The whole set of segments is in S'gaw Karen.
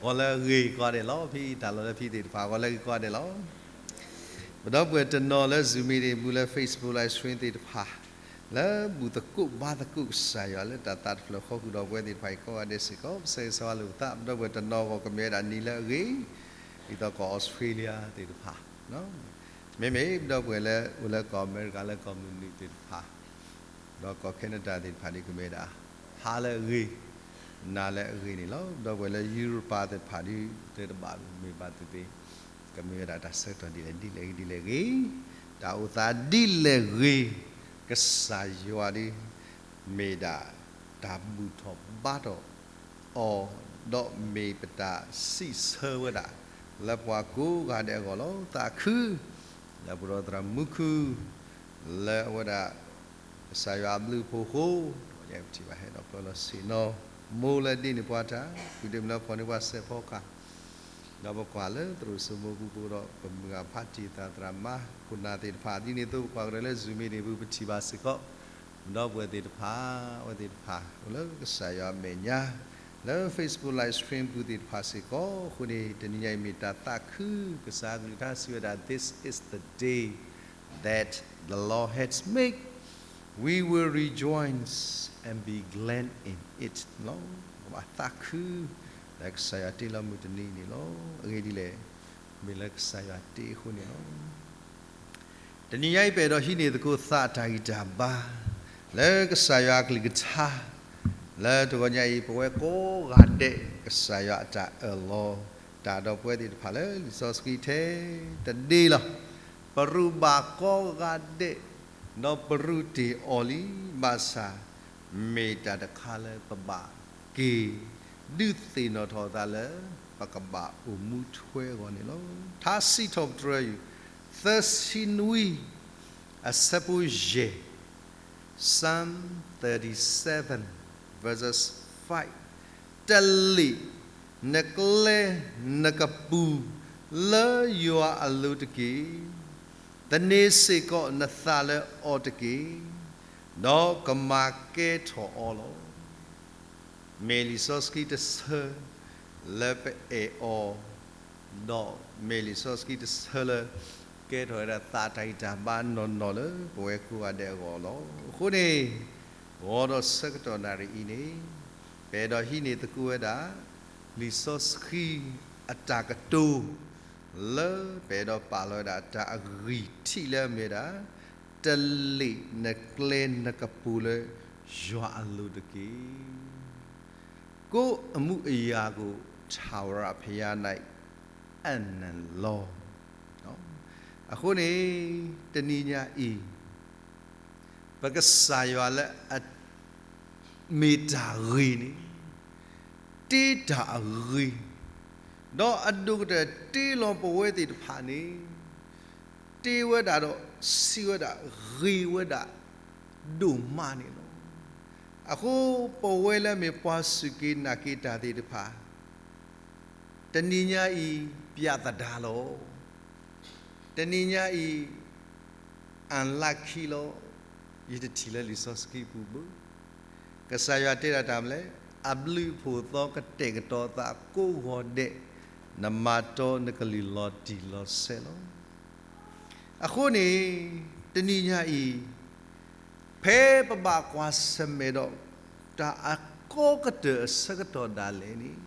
ဂီၤလၢအဂ့ၤကိးဂၤဒဲးလီၤ. ဖဲတၢ်လီၢ်လၢဖဲသ့ၣ်တဖၣ် ဂီၤလၢအဂ့ၤကိးဂၤဒဲးလီၤ. ပဒီပုၢ်ဝဲၢ်တနီၤလၢ Zoom meeting ပူၤ လၢ Facebook live stream သ့ၣ်တဖၣ် လၢဘူၣ်သကိးဘါသကိးကစၢ်ယွၤလၢတၢ်သးတဖျၢၣ်ဃီဃုာ်ဒီးပဝဲသ့ၣ်တဖၣ်အံၤကိးဂၤဒဲးစ့ၢ်ကီး ပဆၢဂ့ၤဆၢဝါလိာ်ပသး ပဒီပုၢ်ဝဲၢ်တနီၤအဂီၢ် ကမ့ၢ်ဝဲဒၣ်နံၤလၢအဂ့ၤ ဒ်သိးကီၢ် Australia သ့ၣ်တဖၣ် မ့မ့ၢ်ပဒီပုၢ်ဝဲၢ်လၢအိၣ်လၢကီၢ်အမဲရကၤလၢကီၢ်မုၢ်နုာ်သ့ၣ်တဖၣ် ဒီးကီၢ် Canada သ့ၣ်တဖၣ်န့ၣ် ကမ့ၢ်ဝဲဒၣ် ဟါလၢအဂ့ၤ, နၤလၢအဂ့ၤန့ၣ်လီၤ. ဒီပုၢ်ဝဲၢ်လၢယူရပၤသ့ၣ်တဖၣ်ဒုး တၢ်တဘၣ်မ့ၢ်ဘၣ်သ့ၣ်သ့ၣ် ကမ့ၢ်ဝဲဒၣ်တၢ်ဆၢကတီၢ်ဒ်လဲၣ်ဒ်လဲၣ်ဂ့ၤဒ်လဲၣ်ဂ့ၤ, တၢ်အိၣ်သးဒ်လဲၣ်ဂ့ၤ, ကစၢ်ယွၤဒုး မ့ၢ်ဒၣ်တၢ်ဘူၣ်ထီၣ်ဘါထီၣ်အီၤ, ဒီးမ့ၢ်ပတၢ်စံးဆၢဝဲဒၣ် လၢပှၤကိးဂၤဒဲးအဂီၢ်လီၤ. သးခု လၢပဒီသရၣ်မူခု လၢအဝဲဒၣ် ကစၢ်ယွၤအဘျုးအဖှိၣ်အဃိ တဂီၤညါအံၤပထံၣ်ဘၣ်ဟဲဒီးပၢလီၤဆ့ၣ်နီၤ မိၢ်လၢဒ့န့ၢ်ပှၤတၢ် ဃုဒ့မုၣ်လၢဖီၣ်န့ၢ်ပှၤစဲးဖီကဟၣ် ဒီးပကွၢ်လၢသရိာ်စိမိၤပူၤပူၤဒီး ပမုၢ်ဂၤဖးတံၢ်သးသရၣ်မါ ခိၣ်နၢ်သ့ၣ်တဖၣ် ဒ်န့ၣ်အသိးပကွၢ်ကရၢလၢ Zoom meeting ပူၤ ပထံၣ်ဘၣ်စ့ၢ်ကီး ပဒီပုၢ်ဝဲၢ်သ့ၣ်တဖၣ် အဝဲသ့ၣ်တဖၣ် အိၣ်လၢကစၢ်ယွၤအမဲာ်ညါ လၢ Facebook live stream ပူၤသ့ၣ်တဖၣ်စ့ၢ်ကီး. အဃိန့ၣ် တနံၤညါအံၤမ့ၢ်တၢ်သးခု ကစၢ်အကလုၢ်ကထါစံးဝဲဒၣ် This is the day that the Lord has made, we will rejoice and be glad in it လီၤ. ပဘၣ်သးခု လၢကစၢ်ယွၤတ့လီၤမုၢ်တနံၤန့ၣ်လီၤ. အဂ့ၢ်ဒ်လဲၣ်, မ့ၢ်လၢကစၢ်ယွၤတ့အဃိန့ၣ်လီၤ. တနံၤညါအံၤ ပအဲၣ်ဒိးဟံးန့ၢ်သကိးသးအတၢ်ဂံၢ်တၢ်ဘါ လၢကစၢ်ယွၤအကလုၢ်ကထါ လၢတဂီၤညါအံၤ ပဝဲကိးဂၤဒဲး ကစၢ်ယွၤအတၢ်အၢၣ်လီၤ တၢ်ဒီးပဝဲသ့ၣ်တဖၣ်လၢလံာ်စီဆှံထဲတဒ့လီၤ. ပရူးဘၣ်ကိးဂၤဒဲး ဒီးပရူးတ့ၢ်အီၤလံ ဘၣ်ဆၣ် မ့ၢ်တၢ်တခါလၢပဘၣ်က့ၤ ဒုးသ့ၣ်နီၣ်ထီၣ်အသးလၢ ပကဘၣ်အိၣ်မူထွဲအဂီၢ်န့ၣ်လီၤ. ထါစံးထီၣ်ပတြၢၤယုၢ် သၢဆံနွံ အဆၢဖိယဲၢ် Psalm thirty seven verses five, တလ့ၣ်နကျဲနကပူၤလၢယွၤအလိၤတက့ၢ်, သန့ၤစ့ၢ်ကီးနသးလၢအီၤတက့ၢ်, ဒီးကမၤကဲထီၣ်အီၤလီၤ. မ့ၢ်လံာ်စီဆှံတဆၢ လၢပအဲၣ်အီၤ, ဒီးမ့ၢ်လံာ်စီဆှံတဆၢလၢ ကဲထီၣ်ဝဲဒၣ်သးတၢ်ဂံၢ်တၢ်ဘါနီၢ်နီၢ်လၢပဝဲကိးဂၤဒဲးအဂီၢ်လီၤ. အဃိန့ၣ် ဂီၤဒီးဆၢကတီၢ်နၣ်ရံၣ်အံၤန့ၣ် ပအဲၣ်ဒိးဟံးန့ၢ်သကိးဝဲဒၣ် လံာ်စီဆှံအတၢ်ကတိၤ လၢပအဲၣ်ဒိးပာ်လီၤဝဲဒၣ်တၢ်အဂံၢ်ထံးလၢအမ့ၢ်ဝဲဒၣ် တလ့ၣ်နကျဲနကပူၤလၢယွၤအလိၤတက့ၢ်. ကိုယ်အမှုအရာကို ထာဝရဘုရား၌ အပ်နှံလော့. အဃိန့ၣ် တနံၤညါအံၤ ပကစၢ်ယွၤလၢအ မ့ၢ်တၢ်ဂ့ၤန့ၣ် တ့တၢ်အဂ့ၤ, ဒီးအဒိၣ်ကတၢၢ်တ့လီၤပဝဲသ့ၣ်တဖၣ်န့ၣ် တ့ဝဲဒၣ်ဒီးစံးဝဲဒၣ်ဂ့ၤဝဲဒၣ်ဒိၣ်မးန့ၣ်လီၤ. အဃိပဝဲလၢအမ့ၢ်ပှၤစူၢ်က့ၤနာ်က့ၤတၢ်သ့ၣ်တဖၣ် တနံၤညါအံၤ ပျံၤသဒါလီၤ. တနံၤညါအံၤ unlucky လီၤ. ယတထံၣ်လၢလံာ်စီဆှံပူၤဘၣ်. ကစၢ်ယွၤတဲဒၣ်တၢ်မနုၤလဲၣ်, အဘျုးအဖှိၣ်သီကတဲာ်ကတီၤသးကိးဂီၤဒဲး, နမၤတီနကလုၢ်လီၤတံၢ်လီၤဆဲးလီၤ. အဃိန့ၣ် တနံၤညါအံၤ ဖဲပဘၣ်ကွၢ်ဆၢၣ်မဲာ်ဒီး တၢ်အကီကတၢၢ်အဆၢကတီၢ်ဒၣ်လဲာ်န့ၣ်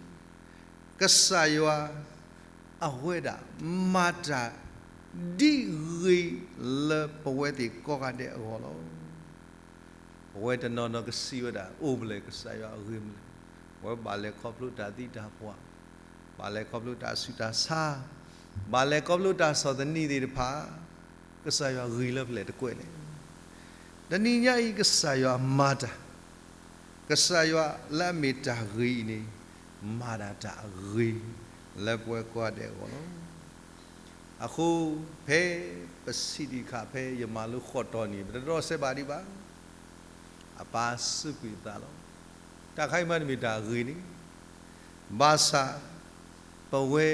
ကစၢ်ယွၤအဝဲဒၣ်မၤတၢ်ဒ်ဂ့ၤလၢပဝဲသ့ၣ်ကိးဂၤဒဲးအဂီၢ်လီၤ. ပဝဲတနီၤနီၤကစံးဝဲဒၣ် အိၣ်မလဲၣ် ကစၢ်ယွၤအဂ့ၤမလဲၣ်, ပဝဲဘၣ်လဲၤခီဖျိတၢ်သံတၢ်ပှၢ်, ဘၣ်လဲၤခီဖျိတၢ်ဆူးတၢ်ဆါ, ဘၣ်လဲၤခီဖျိတၢ်ဆီၣ်သနံးသ့ၣ်တဖၣ်, ကစၢ်ယွၤဂ့ၤလၢဖဲလဲၣ်တကွဲးလဲၣ်. တနံၤညါအံၤ ကစၢ်ယွၤမၤတၢ်, ကစၢ်ယွၤလၢအမ့ၢ်တၢ်ဂ့ၤအံၤန့ၣ် မၤဒၣ်တၢ်အဂ့ၤလၢပဝဲကိးဂၤဒဲးအဂီၢ်လီၤ. အဃိ ဖဲပဆံးတံၢ်ခါ ဖဲယမၤလိဃီၣ်တီၢ်န့ၣ် ပတဒိးစဲးဘၣ်ဒံးဘၣ်, အပၢ်စူးကွံာ်အသးလီၤ. တၢ်ခါအံၤမ့တမ့ၢ်တၢ်ဂ့ၤန့ၣ်, ဘၣ်ဆၣ် ပဝဲ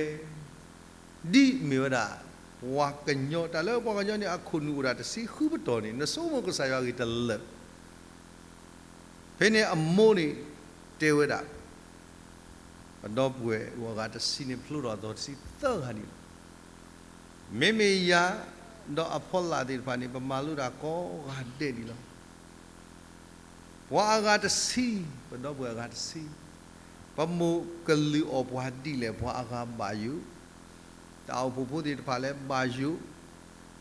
ဒ်မ့ၢ်ဝဲဒၣ် ပှၤကညီ တၢ်လၢပှၤကညီန့ၣ် အခိၣ်နူာ်အိၣ်ဒၣ်တဆံဃုပတီၢ်န့ၣ် နဆိကမိၣ်ကစၢ်ယွၤဂ့ၤတလၢာ်. ဖဲန့ၣ်အမိၢ်န့ၣ်တဲဝဲဒၣ် ပဒီပုၢ်ဝဲၢ်အိၣ်အဂၤတဆံန့ၣ် ဖျိထီၣ်အသီတဆံသၢဂၤဒံးလီၤ. မ့မ့ၢ်ယၤ ဒီးအဖီလာ်သ့ၣ်တဖၣ်န့ၣ် ပမၤလိတၢ်ကိးဂၤဒဲးဒံးလီၤ. ပှၤအဂၤတဆံ, ပဒီပုၢ်ဝဲၢ်အဂၤတဆံ, ပမိၢ်ကလုၢ်အီၣ်ပှၤဒ်လဲၣ် ပှၤအဂၤဘၣ်ယိၣ်, တၢ်အိၣ်ဖှိၣ်ဖိသ့ၣ်တဖၣ်လၢဘၣ်ယိၣ်,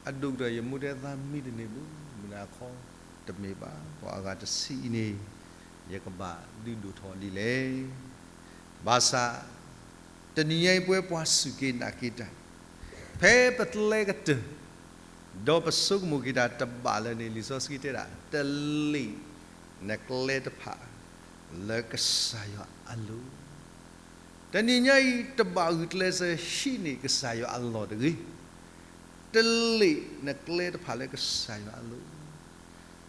အဒိၣ်ကတၢၢ်ယမိၢ်တဲသးမံတန့ၢ်ဘၣ်, မုၢ်နၤခီတမ့ၢ်ဘၣ်, ပှၤအဂၤတဆံအံၤန့ၣ် ယကဘၣ်ဒုးဒိၣ်ထီၣ်ဒ်လဲၣ်. ဘၣ်ဆၣ် တနံၤညါအံၤပဝဲပှၤစူၢ်က့ၤနာ်က့ၤတၢ်, ဖဲပကျဲကတၢၢ် ဒီးပဆိကမိၣ်က့ၤတၢ်တဘၣ်လၢၤန့ၣ် လံာ်စီဆှံတဲဒၣ် တလ့ၣ်နကျဲတဖၣ်လၢကစၢ်ယွၤအလိၤ. တနံၤညါအံၤ တဘၣ်ဂုာ်ကျဲးစၢးဟံးန့ၢ်ကစၢ်ယွၤအလီၢ်တဂ့ၤ. တလ့ၣ်နကျဲတဖၣ်လၢကစၢ်ယွၤအလိၤ.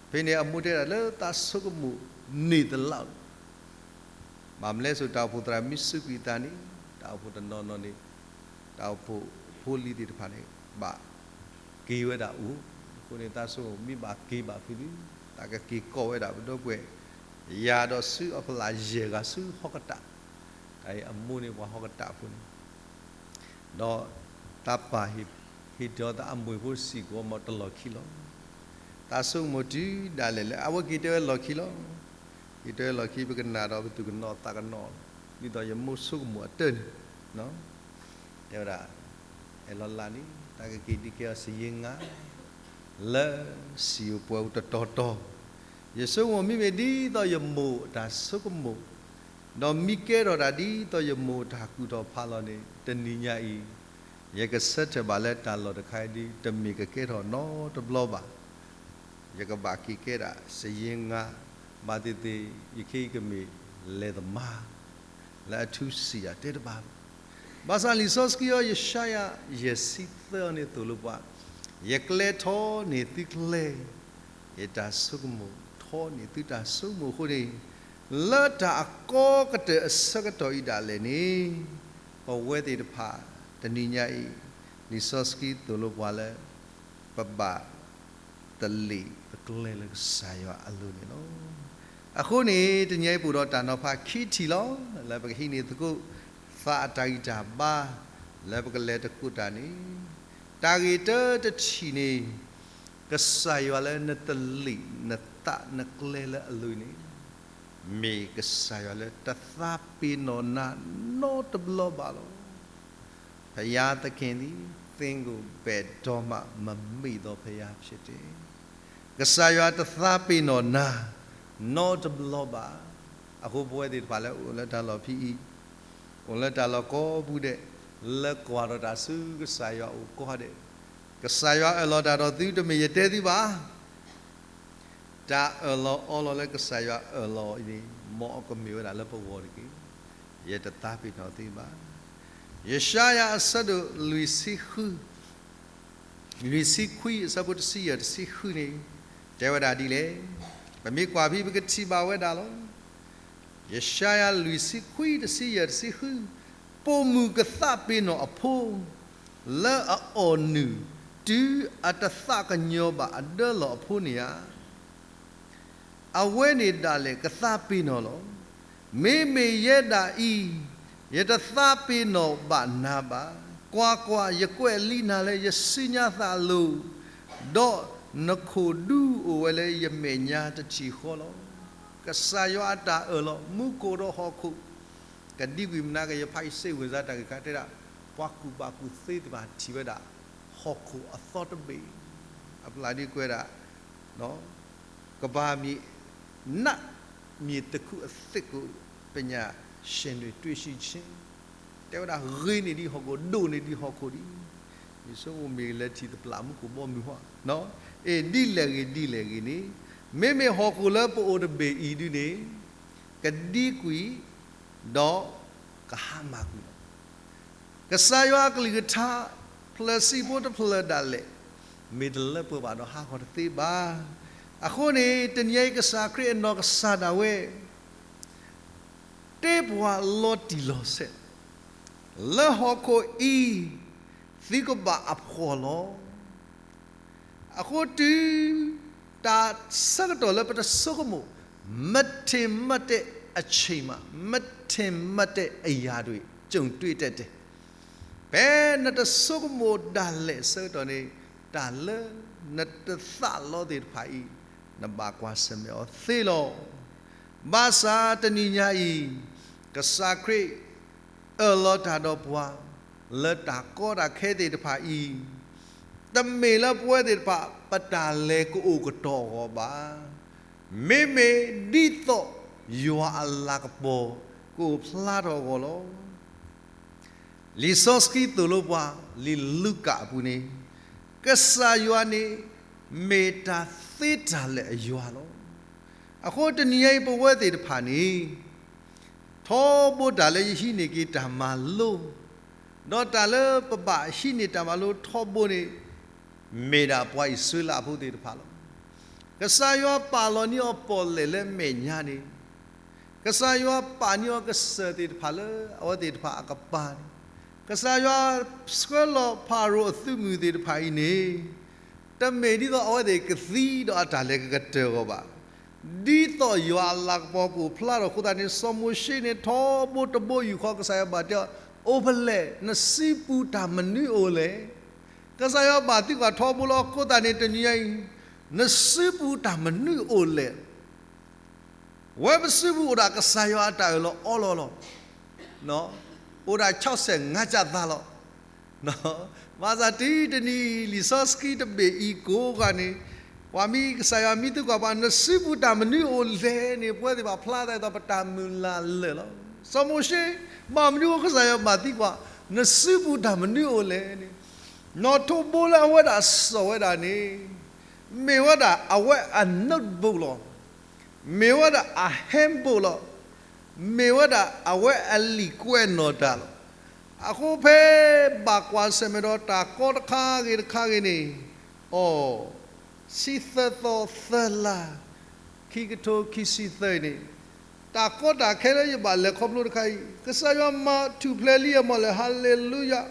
ဖဲန့ၣ်အမိၢ်တဲဒၣ်လၢသးဆိကမိၣ်န့ၢ်သလးလီၤ. ဘၣ်မနုၤလဲၣ်စိၤတၢ်အိၣ်ဖှိၣ်သရၣ်မုၣ်စူးကွံာ်အသးန့ၣ် တၢ်အိၣ်ဖှိၣ်တနီၤနီၤန့ၣ် တၢ်အိၣ်ဖှိၣ်ဖိလံၤသ့ၣ်တဖၣ်န့ၣ် ဘၣ်က့ၤဝဲဒၣ်အိၣ်. အဃိန့ၣ်သးဆိကမိၣ်မ့ၢ်ဘၣ်က့ၤဘၣ်ဖုဒုး သးကက့ၤကိးဝဲဒၣ်ပဒီပုၢ်ဝဲၢ် ယၤဒီးဆူအဖီလာ်ယဲၢ်ဂၤဆူဟီၣ်ကတၢ်, တၢ်အံၤအမိၢ်န့ၣ်ပှၤဟီၣ်ကတၢ်ဖိန့ၣ် ဒီးသးပာ်ဟ့ၣ်ဒီးသးအမိၢ်ဖိစ့ၢ်ကီးမ့ၢ်တလီၢ်ခံလီၤ. သးဆိကမိၣ်တုၤဒၣ်လဲာ်လၢအဝဲက့ၤတဲဝဲလီၢ်ခံလီၤ. က့ၤတဲဝဲလီၢ်ခံ ပကနၣ်ဒီးပသူၣ်ကနီၤသးကနီၤလီၤ. ဒ်သိးယမိၢ်ဆိကမိၣ်အတၢ်န့ၣ် တဲဝဲဒၣ် အဲၣ်လီၤလၢ်န့ၣ် တၢ်ကက့ၤဒုးကဲအီၤစယ့ငါ လၢစံာ်အိၣ်ပှဲၤအိၣ်တတီၤတီၤ, ယဆိကမိၣ်မ့မ့ၢ်ဒ်သိးယမိၢ်အတၢ်ဆိကမိၣ်, ဒီးမ့ၢ်ကဲထီၣ်တၢ်ဒ်သိးယမိၢ်တၢ်ကူၣ်ထီၣ်ဖးလီၤန့ၣ် တနံၤညါအံၤ ယကဆၢထၢၣ်ဘၣ်လၢတၢ်လီၢ်တခါအံၤဒုး တမ့ၢ်ကကဲထီၣ်နီတဘျီဘၣ်. ယကဘၣ်က့ၤကဲဒၣ်စယ့ငါ ဘၣ်သ့ၣ်သ့ၣ် ယခဲအံၤကမ့ၢ်လဲၤသမါ လၢအထူစံးယၤတဲတဘၣ်ဘၣ်. ဘၣ်ဆၣ်လံာ်စီဆှံအီၤ ယၡါယၤ ယဲၢ်ဆံသၢန့ၣ်သိၣ်လိပှၤ, ယကျဲထီန့ၢ်သုကျဲ, ယတၢ်ဆိကမိၣ်ထီန့ၢ်သုတၢ်ဆိကမိၣ်အဃိန့ၣ်, လၢတၢ်အကီကတၢၢ်အဆၢကတီၢ်အံၤဒၣ်လဲာ်န့ၣ်, ပဝဲသ့ၣ်တဖၣ် တနံၤညါအံၤ လံာ်စီဆှံသိၣ်လိပှၤလၢ ပဘၣ် တလ့ၣ်ပကျဲလၢကစၢ်ယွၤအလိၤန့ၣ်လီၤ. အဃိန့ၣ် တနံၤအံၤပအိၣ်ဒီးတၢ်နီၤဖးခံထံၣ်လီၤ. လၢပကဟံးန့ၢ်သကိး သးအတၢ်ဂံၢ်တၢ်ဘါ လၢပကလဲၤတကိးတၢ်န့ၣ်, တၢ်ဂ့ၢ်တၢတထံၣ်န့ၣ်, ကစၢ်ယွၤလၢနတလ့ၣ်နသးနကျဲလၢအလိၤန့ၣ်, မ့ၢ်ကစၢ်ယွၤလၢတသးပ့ၤနီၣ်နၤနီတဘျီဘၣ်လီၤ. ဘုရားသခင်သည် သင့်ကိုဘယ်တော့မှမမေ့သောဘုရားဖြစ်တယ်. ကစၢ်ယွၤတသးပ့ၤနီၣ်နၤ နီတဘျီဘၣ်. အဃိပဝဲသ့ၣ်တဖၣ်လၢအိၣ်လၢတၢ်လီၢ်ဖဲအံၤ, အိၣ်လၢတၢ်လီၢ်ကိးပူၤဒဲး, လၢကွၢ်ထီၣ်တၢ်ဆူကစၢ်ယွၤအအိၣ်ကိးဂၤဒဲး, ကစၢ်ယွၤအၢၣ်လီၤတၢ်ဒီးသုတမ့ၢ်ယတဲသုဘၣ်. တၢ်အၢၣ်လီၤအီလီၤလၢကစၢ်ယွၤအၢၣ်လီၤအံၤန့ၣ် မ်အကမ့ၢ်ဝဲဒၣ်လၢပဂီၢ်တက့ၢ်. ယတသးပ့ၤနီၣ်သုဘၣ်. ယၡါယၤအဆၢဒိၣ်လွံၢ်ဆံဃု, လွံၢ်ဆံခွံအဆၢဖိတဆံယဲၢ်တဆံဃုန့ၣ် တဲဝဲဒၣ်ဒ်လဲၣ်. ပမ့ၢ်ကွၢ်ဖဲပကထံၣ်ဘၣ်ဝဲဒၣ်လီၤ. ယၡါယၤလွံၢ်ဆံခွံတဆံယဲၢ်တဆံဃု, ပိာ်မုၣ်ကသးပ့ၤနီၣ်အဖိ လၢအအီၣ်နုၢ် တုၤအတသးကညီၤဘၣ်အဒၢလီၢ်အဖိန့ၣ်ဧါ. အဝဲန့ၣ်ဒၣ်လဲာ်ကသးပ့ၤနီၣ်လီၤ. မ့မ့ၢ်ယဲဒၣ်အံၤ, ယတသးပ့ၤနီၣ်ဘၣ်နၤဘၣ်. ကွၢ်ကွၢ်, ယကွဲးလံနၤလၢယစုညါသးအလိၤ, ဒီးနခိၣ်ဒူအိၣ်ဝဲလၢယမဲာ်ညါတထံၣ်ဃီလီၤ. ကစၢ်ယွၤအတၢ်အၢၣ်လီၤ မူခိၣ်ဒီးဟီၣ်ခိၣ် ကဒံကွံာ်မနုၤကယဖးယစ့ဝ့ၤစါတၢ်ဂ့ၢ်ခါတဲဒၣ်, ပှၤကူၣ်ဘၣ်ကူၣ်သ့သ့ၣ်တဖၣ်ထံၣ်ဝဲဒၣ် ဟီၣ်ခိၣ်အသီတဘ့ၣ်, အပျၢ်ဒ်ကွဲးဒၣ် ကမ္ဘာမြေ နတ်မြေတစ်ခုအသစ်ကို ပညာရှင်တွေတွေ့ရှိခြင်း တဲဝဲဒၣ်ဂ့ၤန့ၢ်ဒံးဟီၣ်ခိၣ် ဒိၣ်န့ၢ်ဒံးဟီၣ်ခိၣ်ဒံး, ယဆိကမိၣ်မ့ၢ်လၢထံသပျၢ်မူခိၣ်ဘီမုၢ်ဟီ, အ့ၣ် ဒ်လဲၣ်ဂ့ၤဒ်လဲၣ်ဂ့ၤန့ၣ်, မ့မ့ၢ်ဟီၣ်ခိၣ်လၢပအိၣ်တဘ့ၣ်အံၤဒုန့ၣ် ကဒံကွံာ် ဒီးကဟါမၢ်ကွံာ်လီၤ. ကစၢ်ယွၤအကလုၢ်ကထါ ဖျၢၣ်ဆံးဖိတဖျၢၣ်ဒၣ်လဲာ် မ့ၢ်တလၢပှဲၤဘၣ်ဒီးဟးဂီၤတသ့ဘၣ်. အဃိန့ၣ် တနံၤအံၤကစၢ်ခရံာ်အနီၢ်ကစၢ်ဒၣ်ဝဲ တဲပှၤလီၤတံၢ်လီၤဆဲး, လၢဟီၣ်ခိၣ်အံၤ သုကဘၣ်အဖှီၣ်လီၤ. အဃိတုၤ တၢ်ဆၢကတီၢ်လၢပတဆိကမိၣ် မထံးမတဲး အချိန်မှာ မထင်မှတ်တဲ့အရာတွေ ကြုံတွေ့တတ်တယ်. ဖဲနတဆိကမိၣ်ဒၣ်လဲာ်အဆၢကတီၢ်န့ၣ် တၢ်လၢနတသးလီသ့ၣ်တဖၣ်အံၤ နဘၣ်ကွၢ်ဆၢၣ်မဲာ်အီၤသ့လီၤ. ဘၣ်ဆၣ်တနံၤညါအံၤ ကစၢ်ခရံာ်အၢၣ်လီၤတၢ်ဒီးပှၤ လၢတၢ်ကီတၢ်ခဲသ့ၣ်တဖၣ်အံၤ တမ့ၢ်လၢပဝဲသ့ၣ်တဖၣ် ပတၢ်လဲၤကအိၣ်ကတီၤအဂီၢ်ဘၣ်. မ့မ့ၢ်ဒ်သိးယွၤအလၤကပီၤကအိၣ်ဖျါထီၣ်အဂီၢ်လီၤ. လံာ်စီဆှံသိၣ်လိပှၤ လံာ်လူၤကၣ်အပူၤန့ၣ် ကစၢ်ယွၤန့ၣ် မ့ၢ်တၢ်သ့တၢ်လၢာ်အယွၤလီၤ. အဃိတနံၤညါအံၤ ပဝဲသ့ၣ်တဖၣ်န့ၣ် ထီဘိတၢ်လၢယဟံးန့ၢ်က့ၤတၢ်မၤလိ ဒီးတၢ်လၢပဘၣ်ဟံးန့ၢ်တၢ်မၤလိထီဘိန့ၣ် မ့ၢ်ဒၣ်ပှၤအံၣ်စရ့လးဖိသ့ၣ်တဖၣ်လီၤ. ကစၢ်ယွၤပာ်လီၤန့ၢ်အီၤပီၣ်လဲၣ်လၢမဲာ်ညါန့ၣ် ကစၢ်ယွၤပာ်န့ၢ်အီၤကစၢၢ်သ့ၣ်တဖၣ်လၢအဝဲသ့ၣ်တဖၣ်အကပၤန့ၣ် ကစၢ်ယွၤဆှၢလီၤဖၤရိၤအသုးမုၢ်သ့ၣ်တဖၣ်အံၤန့ၣ် တမ့ၢ်ဒ်သိးအဝဲသ့ၣ်ကသံဒီးအတၢ်လဲၤကကတၢၢ်အဂီၢ်ဘၣ်. ဒ်သိးယွၤအလၤကပီၤကအိၣ်ဖျါထီၣ်အဃိသတးန့ၣ် စီၤမိၤၡ့န့ၣ် ထီဘိတဘိယူၢ်ဃီ ကစၢ်ယွၤဘၣ်တဲအီၤ, အိၣ်ဖဲလဲၣ်, နစုပူၤတၢ်မနုၤအိၣ်လဲၣ်. ကစၢ်ယွၤဘၣ်သံကွၢ်ထီဘိလီၤ. အဃိသတးန့ၣ် တနံၤညါအံၤ နစုပူၤတၢ်မနုၤအိၣ်လဲၣ်. ဝဲပစုပူၤအိၣ်ဒၣ်ကစၢ်ယွၤအတၢ်အၢၣ်လီၤအီလီၤလီၤ. အိၣ်ဒၣ်ဆီၣ်စဲၣ်ငါးကျားသားလီၤ. ဘၣ်ဆၣ်တုၤတနံၤအံၤ လံာ်စီဆှံတဘ့ၣ်အံၤကိးဂၤန့ၣ် ပှၤမ့ၢ်ကစၢ်ယွၤမ့ၢ်သံကွၢ်ပှၤ နစုပူၤတၢ်မနုၤအိၣ်လဲၣ်န့ၣ် ပဝဲသ့ၣ်တဖၣ်ဖျါသးဒ်သိးပတၢ်မုၢ်လၢ်လၢာ်လီၤ. စီၤမိၤၡ့ ဘၣ်မနုၤအဃိကစၢ်ယွၤဘၣ်သံကွၢ် နစုပူၤတၢ်မနုၤအိၣ်လဲၣ်န့ၣ် နီၣ်ထိးဘိလၢအဝဲဒၣ်စိာ်ဝဲဒၣ်န့ၣ် မ့ၢ်ဝဲဒၣ်အဝဲအ notebook လီၤ. မ့ၢ်ဝဲဒၣ်အ handbook လီၤ. မ့ၢ်ဝဲဒၣ်အဝဲအလံာ်ကွဲးနီၣ်တၢ်လီၤ. အဃိဖဲဘၣ်ကွၢ်ဆၢၣ်မဲာ်ဒီးတၢ်ကီတခါဂ့ၤတခါဂ့ၤန့ၣ် အိ ဆံသၢသီသၢလါ ခံကထိခံဆံသၢအံၤန့ၣ် တၢ်ကီတၢ်ခဲလၢယဘၣ်လဲၤခီဖျိတခါအံၤ ကစၢ်ယွၤမၤထူၣ်ဖျဲးလံအမီၢ်လဲၣ်, ဟၤလ့လူယၤ,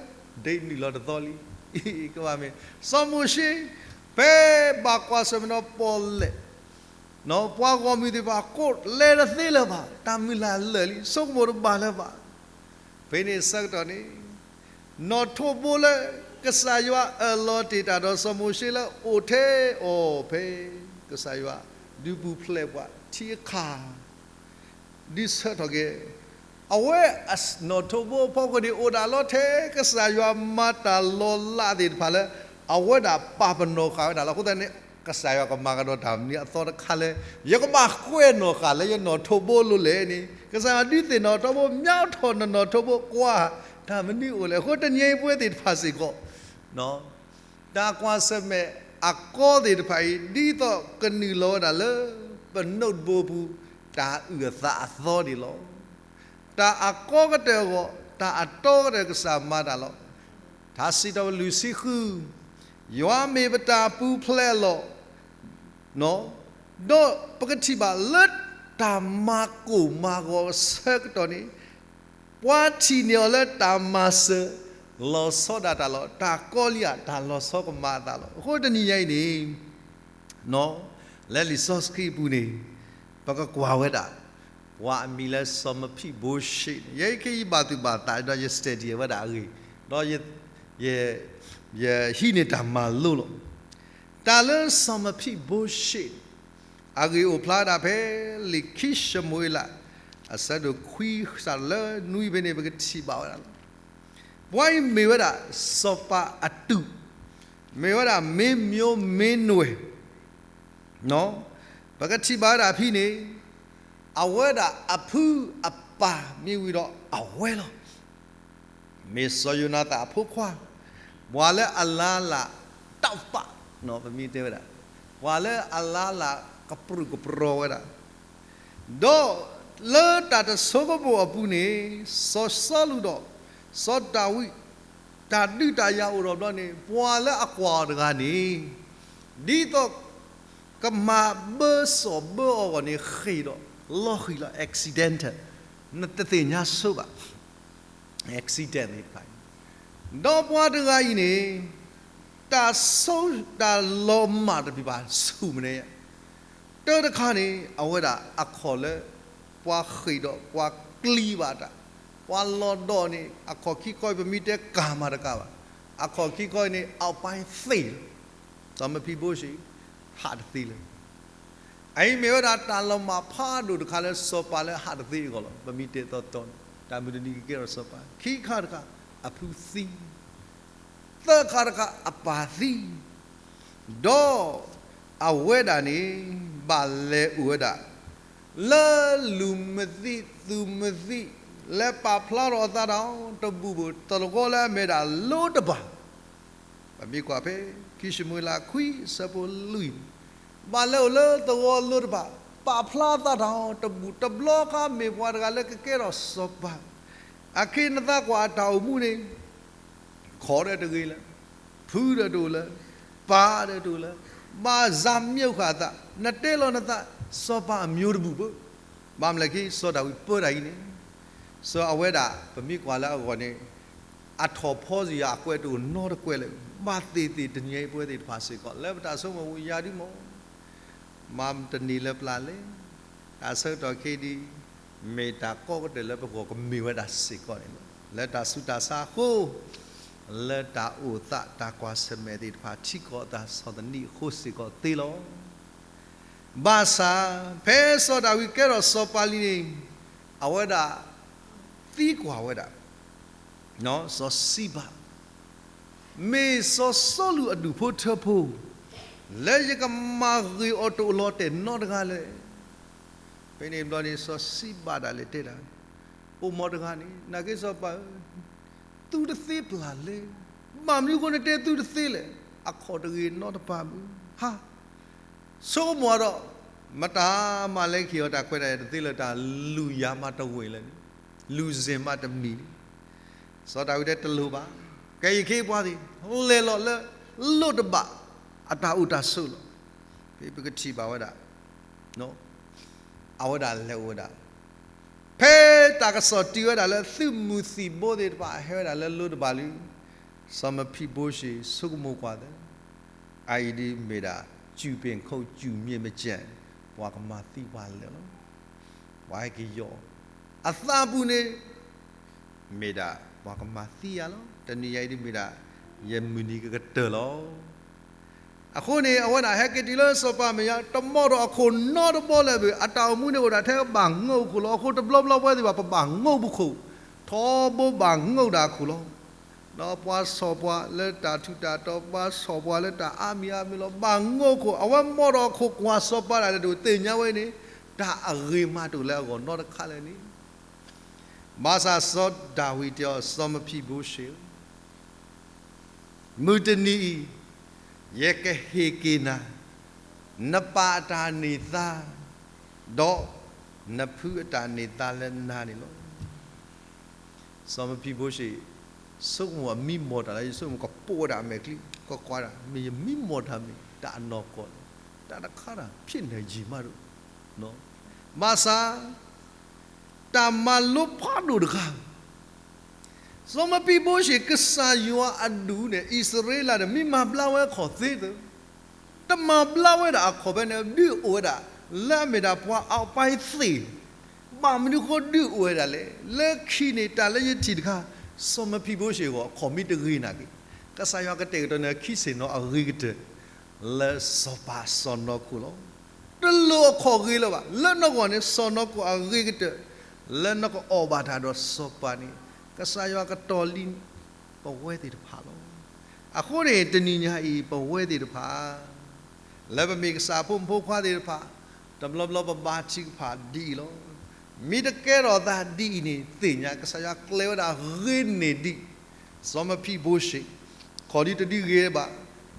ဒ့နုာ်လီၤတသီလံ. ကဘၣ်မ့ၢ် စီၤမိၤၡ့ ဖဲဘၣ်ကွၢ်ဆၢၣ်မဲာ်ဒီးပီၣ်လဲၣ် ပှၤဂီၢ်မုၢ်သ့ၣ်တဖၣ်ကိးလဲၤတသ့လၢၤဘၣ်, တၢ်မုၢ်လၢ်လၢာ်လံ, ဆိကမိၣ်တဘၣ်လၢၤဘၣ်. ဖဲန့ၣ်အဆၢကတီၢ်န့ၣ် နီၣ်ထိးဘိလၢကစၢ်ယွၤအၢၣ်လီၤတ့ၢ်တၢ်ဒီးစီၤမိၤၡ့လၢအိၣ်ထဲအီၤဖဲ ကစၢ်ယွၤဒုးပူၤဖျဲးပှၤထံအခါ ဒုးဆၢထီၣ်က့ၤ အဝဲနီၣ်ထိးဘိအဖီခိၣ်န့ၣ် အိၣ်ဒၣ်လီၤထဲကစၢ်ယွၤမၤတၢ်လီၤလးသ့ၣ်တဖၣ်လၢ အဝဲဒၣ်ပာ်ပနီၣ်ဃာ်ဝဲဒၣ်လီၤ. အဃိသတးန့ၣ် ကစၢ်ယွၤကမၤကဒီးတၢ်မနုၤအသီတခါလၢ ယကဘၣ်ကွဲးနီၣ်ဃာ်လၢယနီၣ်ထိးဘိလိၤလဲၣ်န့ၣ် ကစၢ်ယွၤဒုးသ့ၣ်နီၣ်ထီဘိ မၠါထီၣ်နနီၣ်ထိးဘိကွၢ် တၢ်မနုၤအိၣ်လဲၣ်. အဃိတနံၤအံၤပဝဲသ့ၣ်တဖၣ်စ့ၢ်ကီး တၢ်ကွၢ်ဆၢၣ်မဲာ်အကီသ့ၣ်တဖၣ်အံၤ ဒ်သိးကနုာ်လီၤဝဲဒၣ်လၢ ပနီၣ်ထိးဘိပူၤ တၢ်အုၣ်အသးအသီန့ၣ်လီၤ. တၢ်အကီကတၢၢ်အဂီၢ် တၢ်အတီကတၢၢ်ကစၢ်မၤတၢ်လီၤ. ထါစံးထီၣ်ပတြၢၤလွံၢ်ဆံဃု ယွၤမ့ၢ်ပတၢ်ပူၤဖျဲးအလီၢ် ဒီးပကထံၣ်ဘၣ်လၢတၢ်မၤကိၢ်မၤဂီၤအဆၢကတီၢ်န့ၣ် ပှၤထံၣ်န့ၢ်အီၤလၢတၢ်မၤစၢၤ လီၤဆီဒၣ်တၢ်လီၤ. တၢ်ကီလံဧါ တၢ်လီၤဆီကမၤအသးလီၤ. အဃိတနံၤညါအံၤန့ၣ် လၢလံာ်စီဆှံအပူၤန့ၣ် ပကကွၢ်ဝဲဒၣ် ပှၤအမံၤလၢစီၤမဖံးဘိၡ့န့ၣ် ယဲခဲအံၤဘၣ်သူၣ်ဘၣ်သးဒီးယ study ဝဲဒၣ်အဂ့ၢ် ဒီး ယဟံးန့ၢ်တၢ်မၤလိလီၤ. တၢ်လၢစီၤမဖံးဘိၡ့န့ၣ် အဂ့ၢ်အိၣ်ဖျါဝဲဒၣ်ဖဲ လံာ်ခံၡမူၤအ့လး အဆၢဒိၣ်ခွံစးလၢနွံဖဲန့ၣ် ပကထံၣ်ဘၣ်ဝဲဒၣ်လီၤ. ပှၤအံၤမ့ၢ်ဝဲဒၣ် စီၤပၤအတူး, မ့ၢ်ဝဲဒၣ်မ့မၠိမ့နွဲၣ်, ပကထံၣ်ဘၣ်ဝဲဒၣ်ဖဲန့ၣ် အဝဲဒၣ်အဖုအပၢ်မ့ၢ်ဝံၤဒီးအဝဲလီၤ. မ့ၢ်စီၤယိၤနၤသၣ်အဖိခွါ, ပှၤလၢအလါလၢ်တၢ်ပာ်, ပမ့ၢ်တဲဝဲဒၣ် ပှၤလၢအလါလၢ်ကပြုၢ်ကပြီၤဝဲဒၣ် ဒီးလၢတၢ်တဆိကမိၣ်အပူၤန့ၣ် စီၤစီလူးဒီး စီၤဒၤဝံး တၢ်ဒုးတၢ်ယၤအိၣ်ဒီးဘျီန့ၣ် ပှၤလၢအကွၢ်အီၤတဂၤန့ၣ် ဒ်သိးကမၤဘၢစီၣ်ဘၢအီၤအဂီၢ်န့ၣ် ဃ့ၢ်ဒီးလီၤဃံၤလီၤ accidental နတသ့ၣ်ညါဆိဘၣ် accident သ့ၣ်တဖၣ်အံၤ ဒီးပှၤတဂၤအံၤန့ၣ် တၢ်ဆိတၢ်လီၤမၢ်တပျံၤဘၣ်ဆူၣ်မနုၤ, တၢ်တခါန့ၣ် အဝဲဒၣ်အခီၣ်လၢ ပှၤဃ့ၢ်ဒီးပှၤကျံဘၣ်တၢ်, ပှၤလီၤဒီးန့ၣ် အခီၣ်ခံခီအံၤ ပမ့ၢ်တဲကၢ်မၤတကးဘၣ်, အခီၣ်ခံခီအံၤန့ၣ် အပၢ်သ့ၣ်လီၤ. စီၤမဖံဘိရှ့ၣ် ဟးတသ့လၢၤ. အအံၤမ့ၢ်ဝဲဒၣ်တၢ်လီၤမၢ်ဖးဒိၣ်တခါလၢစီၤပၤလၢဟးတသ့အဂီၢ်လီၤ. ပမ့ၢ်တဲသီသီန့ၣ် တၢ်မုၢ်တနံၤကကဲထီၣ်စီၤပၤ, ခံခါတခါ အဖုသံ သၢခါတခါအပၢ်သံ, ဒီးအဝဲဒၣ်န့ၣ် ဘၣ်လဲၤအိၣ်ဝဲဒၣ် လၢလူၢ်မသံးသူၣ်မသံး လဲၤပာ်ဖျါထီၣ်အသးတၢ်အီၤတဘူၣ်ဘၣ် တလီၢ်လၢအမ့ၢ်ဒၣ်လိတဘၣ်. ပမ့ၢ်ကွၢ်ဖဲ ခံၡမူၤအ့လးခွံ အဆၢဖိလွံၢ်, ဘၣ်လဲၤအိၣ်လၢသဝီလိတဘၣ်, ပာ်ဖျါသးတၢ်အီၤတဘူၣ်, တဘျီဃီမ့ၢ်ပှၤတဂၤလၢကကဲထီၣ်စီၤပၤ, အခဲအံၤနသးကွၢ်အတၢ်အိၣ်မူန့ၣ် ခီၣ်ဒီးတဂ့ၤလၢၤ, ဖုဒီးတအိၣ်လၢၤ, ပၢ်ဒီးတအိၣ်လၢၤ, ဘၣ်စၢ်မံဃာ်အသး, နတဲလီၤနသး စီၤပၤအမံၤတဘူၣ်ဘၣ်. ဘၣ်မနုၤလဲၣ် စီၤဒၤဝံးပၢတၢ်အံၤန့ၣ်, စီၤအဝဲဒၣ် ပမ့ၢ်ကွၢ်လၢအဂီၢ်န့ၣ် အထီၣ်ဖီစ့ၢ်ယွၤအကွဲးတအိၣ်နီတကွဲးလၢၤ, ဘၣ်သ့ၣ်သ့ၣ်တနံၤအံၤပဝဲသ့ၣ်တဖၣ်စ့ၢ်ကီး လၢပတၢ်ဆိကမိၣ်ပူၤ ယၤဒုးမ့ၢ် မၤတန့ၢ်လၢၤပျၢ်လဲၣ်. တၢ်ဆၢကတီၢ်ခဲအံၤဒ် မ့ၢ်တၢ်ကီကတၢၢ်လၢပဂီၢ်ကမ့ၢ်ဝဲဒၣ်စ့ၢ်ကီးန့ၣ်လီၤ. လၢတၢ်ဆူးတၢ်ဆါအဃိ, လၢတၢ်အိၣ်သးတၢ်ကွၢ်ဆၢၣ်မဲာ်သ့ၣ်တဖၣ် ထံကီၢ်အသးစီၤသနံးအဃိစ့ၢ်ကီးသ့လီၤ. ဘၣ်ဆၣ် ဖဲစီၤဒၤဝံးကဲထီၣ်စီၤပၤလံန့ၣ် အဝဲဒၣ် သံကွၢ်ဝဲဒၣ် စီၤစံဘၤ မ့ၢ်စီၤစီလူးအဒူၣ်ဖိထၢဖိ လၢယကမၤဂ့ၤအီၤတအိၣ်လီၤတဲာ်နီတဂၤလဲၣ်. ဖဲန့ၣ်ဘျီန့ၣ် စီၤစံဘၤဒၣ်လဲာ်တဲဒၣ်, အိၣ်မီတဂၤန့ၣ် နာ်က့စီၤပၤဧၢ, သုတသ့ပျၢ်လဲၣ်. ဘၣ်မနုၤအဃိနတဲသုတသ့လဲၣ်. အခီၣ်တဂ့ၤနီတပၤဘၣ်. ဟါ ဆိကမိၣ်ဒီး မတၤမၤလဲၤက့ၤအီၤတၢ်ခွဲးတၢ်ယာ်တသ့လၢၤ တၢ်လူၤယၤမးတဝ့ၢ်လဲၣ်န့ၣ်, လူၤစ့ၢ်မးတမံၤန့ၣ်. စီၤဒၤဝံးတဲတလိၣ်ဘၣ်, ကယဲၢ်ခဲအံၤပှၤသ့ၣ် လဲၤလီၤလၢ လိၣ်တဘၣ် အတၢ်အိၣ်တၢ်ဆိးလီၤ. ဖဲပကထံၣ်ဘၣ်ဝဲဒၣ် အဝဲဒၣ်လဲၤအိၣ်ဝဲဒၣ် ဖဲတၢ်ကစီၣ်တ့ၢ်ဝဲဒၣ်လၢသုးမုၢ်သံၣ်ဘိသ့ၣ်တဖၣ် ဟဲဝဲဒၣ်လၢလိတဘၣ်လံ, စီၤမဖံဘိရှ့ၣ်ဆိကမိၣ်ကွၢ်သး, အအံၤဒ်မ့ၢ်ဒၣ် ကျူပင်ခုတ်ကျူမျက်မကျန်, ပှၤကမၤသံပှၤလၢာ်လီၤ. ပှၤဟဲက့ၤယီၤအသးပူၤန့ၣ် မ့ၢ်ဒၣ်ပှၤကမၤသံယၤလီၤ. တနံၤညါအံၤဒ်မ့ၢ်ဒၣ် ယမုၢ်နံၤကကတၢၢ်လီၤ. အဃိန့ၣ် အဝဲဒၣ်ဟဲက့ၤတုၤလၢစီၤပၤမဲာ်ညါ တမီၢ်ဒီးအခိၣ်နီတဘီလၢၤဘၣ်. အတၢ်အိၣ်မူန့ၣ်အိၣ်ဒၣ်ထဲဘၣ်ငိၢ်ပခိၣ်လီၤ. အဃိတဘျီဘျီပဝဲသ့ၣ်ဘၣ် ပဘၣ်ငိၢ်ပခိၣ်, ထီဘိဘၣ်ငိၢ်ဒၣ်အခိၣ်လီၤ. ဒီးပှၤဆီၣ်ပှၤလၢတၢ်ထူးတၢ်တီၤ, ပှၤဆီၣ်ပှၤလၢတၢ်အါမံၤအါမံၤလီၤ. ဘၣ်ငိၢ်ခိၣ်, အဝဲမီၢ်ဒီးအခိၣ်ကွၢ်စီၤပၤဒၣ်လဲာ်တအိၣ် သ့ၣ်ညါဝဲန့ၣ် တၢ်အဂ့ၤမးတအိၣ်လၢအဂီၢ်နီတခါလၢၤန့ၣ်. ဘၣ်ဆၣ်စီၤဒၤဝံးတဲအီၤ, စီၤမဖံဘိရှ့ၣ်ဧၢ, မုၢ်တနံၤအံၤ ယကဟ့ၣ်က့ၤနၤ နပၢ်အတၢ်န့ၢ်သါ ဒီးနဖုအတၢ်န့ၢ်သါလၢနၤန့ၣ်လီၤ. စီၤမဖံဘိရှ့ၣ် ဆိကမိၣ်အမံမီၢ်တၢ်လၢ ယဆိကမိၣ်ကပိာ်ဝဲဒၣ်အမဲာ်ချံ, ကကွၢ်ဒၣ် မ့ၢ်ယမံမီၢ်တၢ်မ့ၢ်တၢ်အနီၢ်ကီၢ်န့ၣ်, တၢ်တခါတၢ်ဖျ့ၣ်နၢၤယံာ်မးဒိၣ်, ဘၣ်ဆၣ် တၢ်မၤလိဖးဒိၣ်တခါ စီၤမဖံဘိရှ့ၣ် ကစၢ်ယွၤအဒူၣ်န့ၣ် အံၣ်စရ့လးန့ၣ် မ့ၢ်မၤဘျါဝဲအခီၣ်သ့သ့, တမၤဘျါဝဲဒၣ်အခီၣ်ဖဲန့ၣ် ဒုးအိၣ်ဝဲဒၣ် လၢအမ့ၢ်ဒၣ်ပှၤအပၢ်သ့ၣ်, ဘၣ်မနုၤဃိဒုးအိၣ်ဝဲဒၣ်လဲၣ်. လၢခံန့ၣ် တၢ်လၢယထံၣ်တခါ စီၤမဖံဘိရှ့ၣ်အဂီၢ် အခီၣ်မ့ၢ်တဂ့ၤနာ်က့ၤ, ကစၢ်ယွၤကတဲာ်ကတီၤန့ၣ် ခံဆ့ၣ်နီၤအဂ့ၤကတၢၢ် လၢစီၤပၤစီၤနီၢ်ခိၣ်လီၤ. တလိၣ်အခီၣ်ဂ့ၤလၢၤဘၣ်. လၢနဂီၢ်န့ၣ် စီၤနီၢ်ခိၣ်အဂ့ၤကတၢၢ် လၢနကအီၣ်ဘၣ်တၢ်ဒီးစီၤပၤန့ၣ် ကစၢ်ယွၤကတီၤလံ ပဝဲသ့ၣ်တဖၣ်လီၤ. အဃိန့ၣ် တနံၤညါအံၤ ပဝဲသ့ၣ်တဖၣ် လၢပမ့ၢ်ကစၢ်ဖိမုၣ်ဖိခွါသ့ၣ်တဖၣ် တဘျီဘျီပဘါထုကဖၣ်ဒ်အံၤလီၤ. မ့ၢ်တကဲထီၣ်သးဒ်အံၤန့ၣ် သ့ၣ်ညါ ကစၢ်ယွၤကျဲၤဝဲဒၣ်ဂ့ၤန့ၢ်ဒံး စီၤမဖံဘိရှ့ၣ်, ခီၣ်ဒုတဒုဂ့ၤဘၣ်,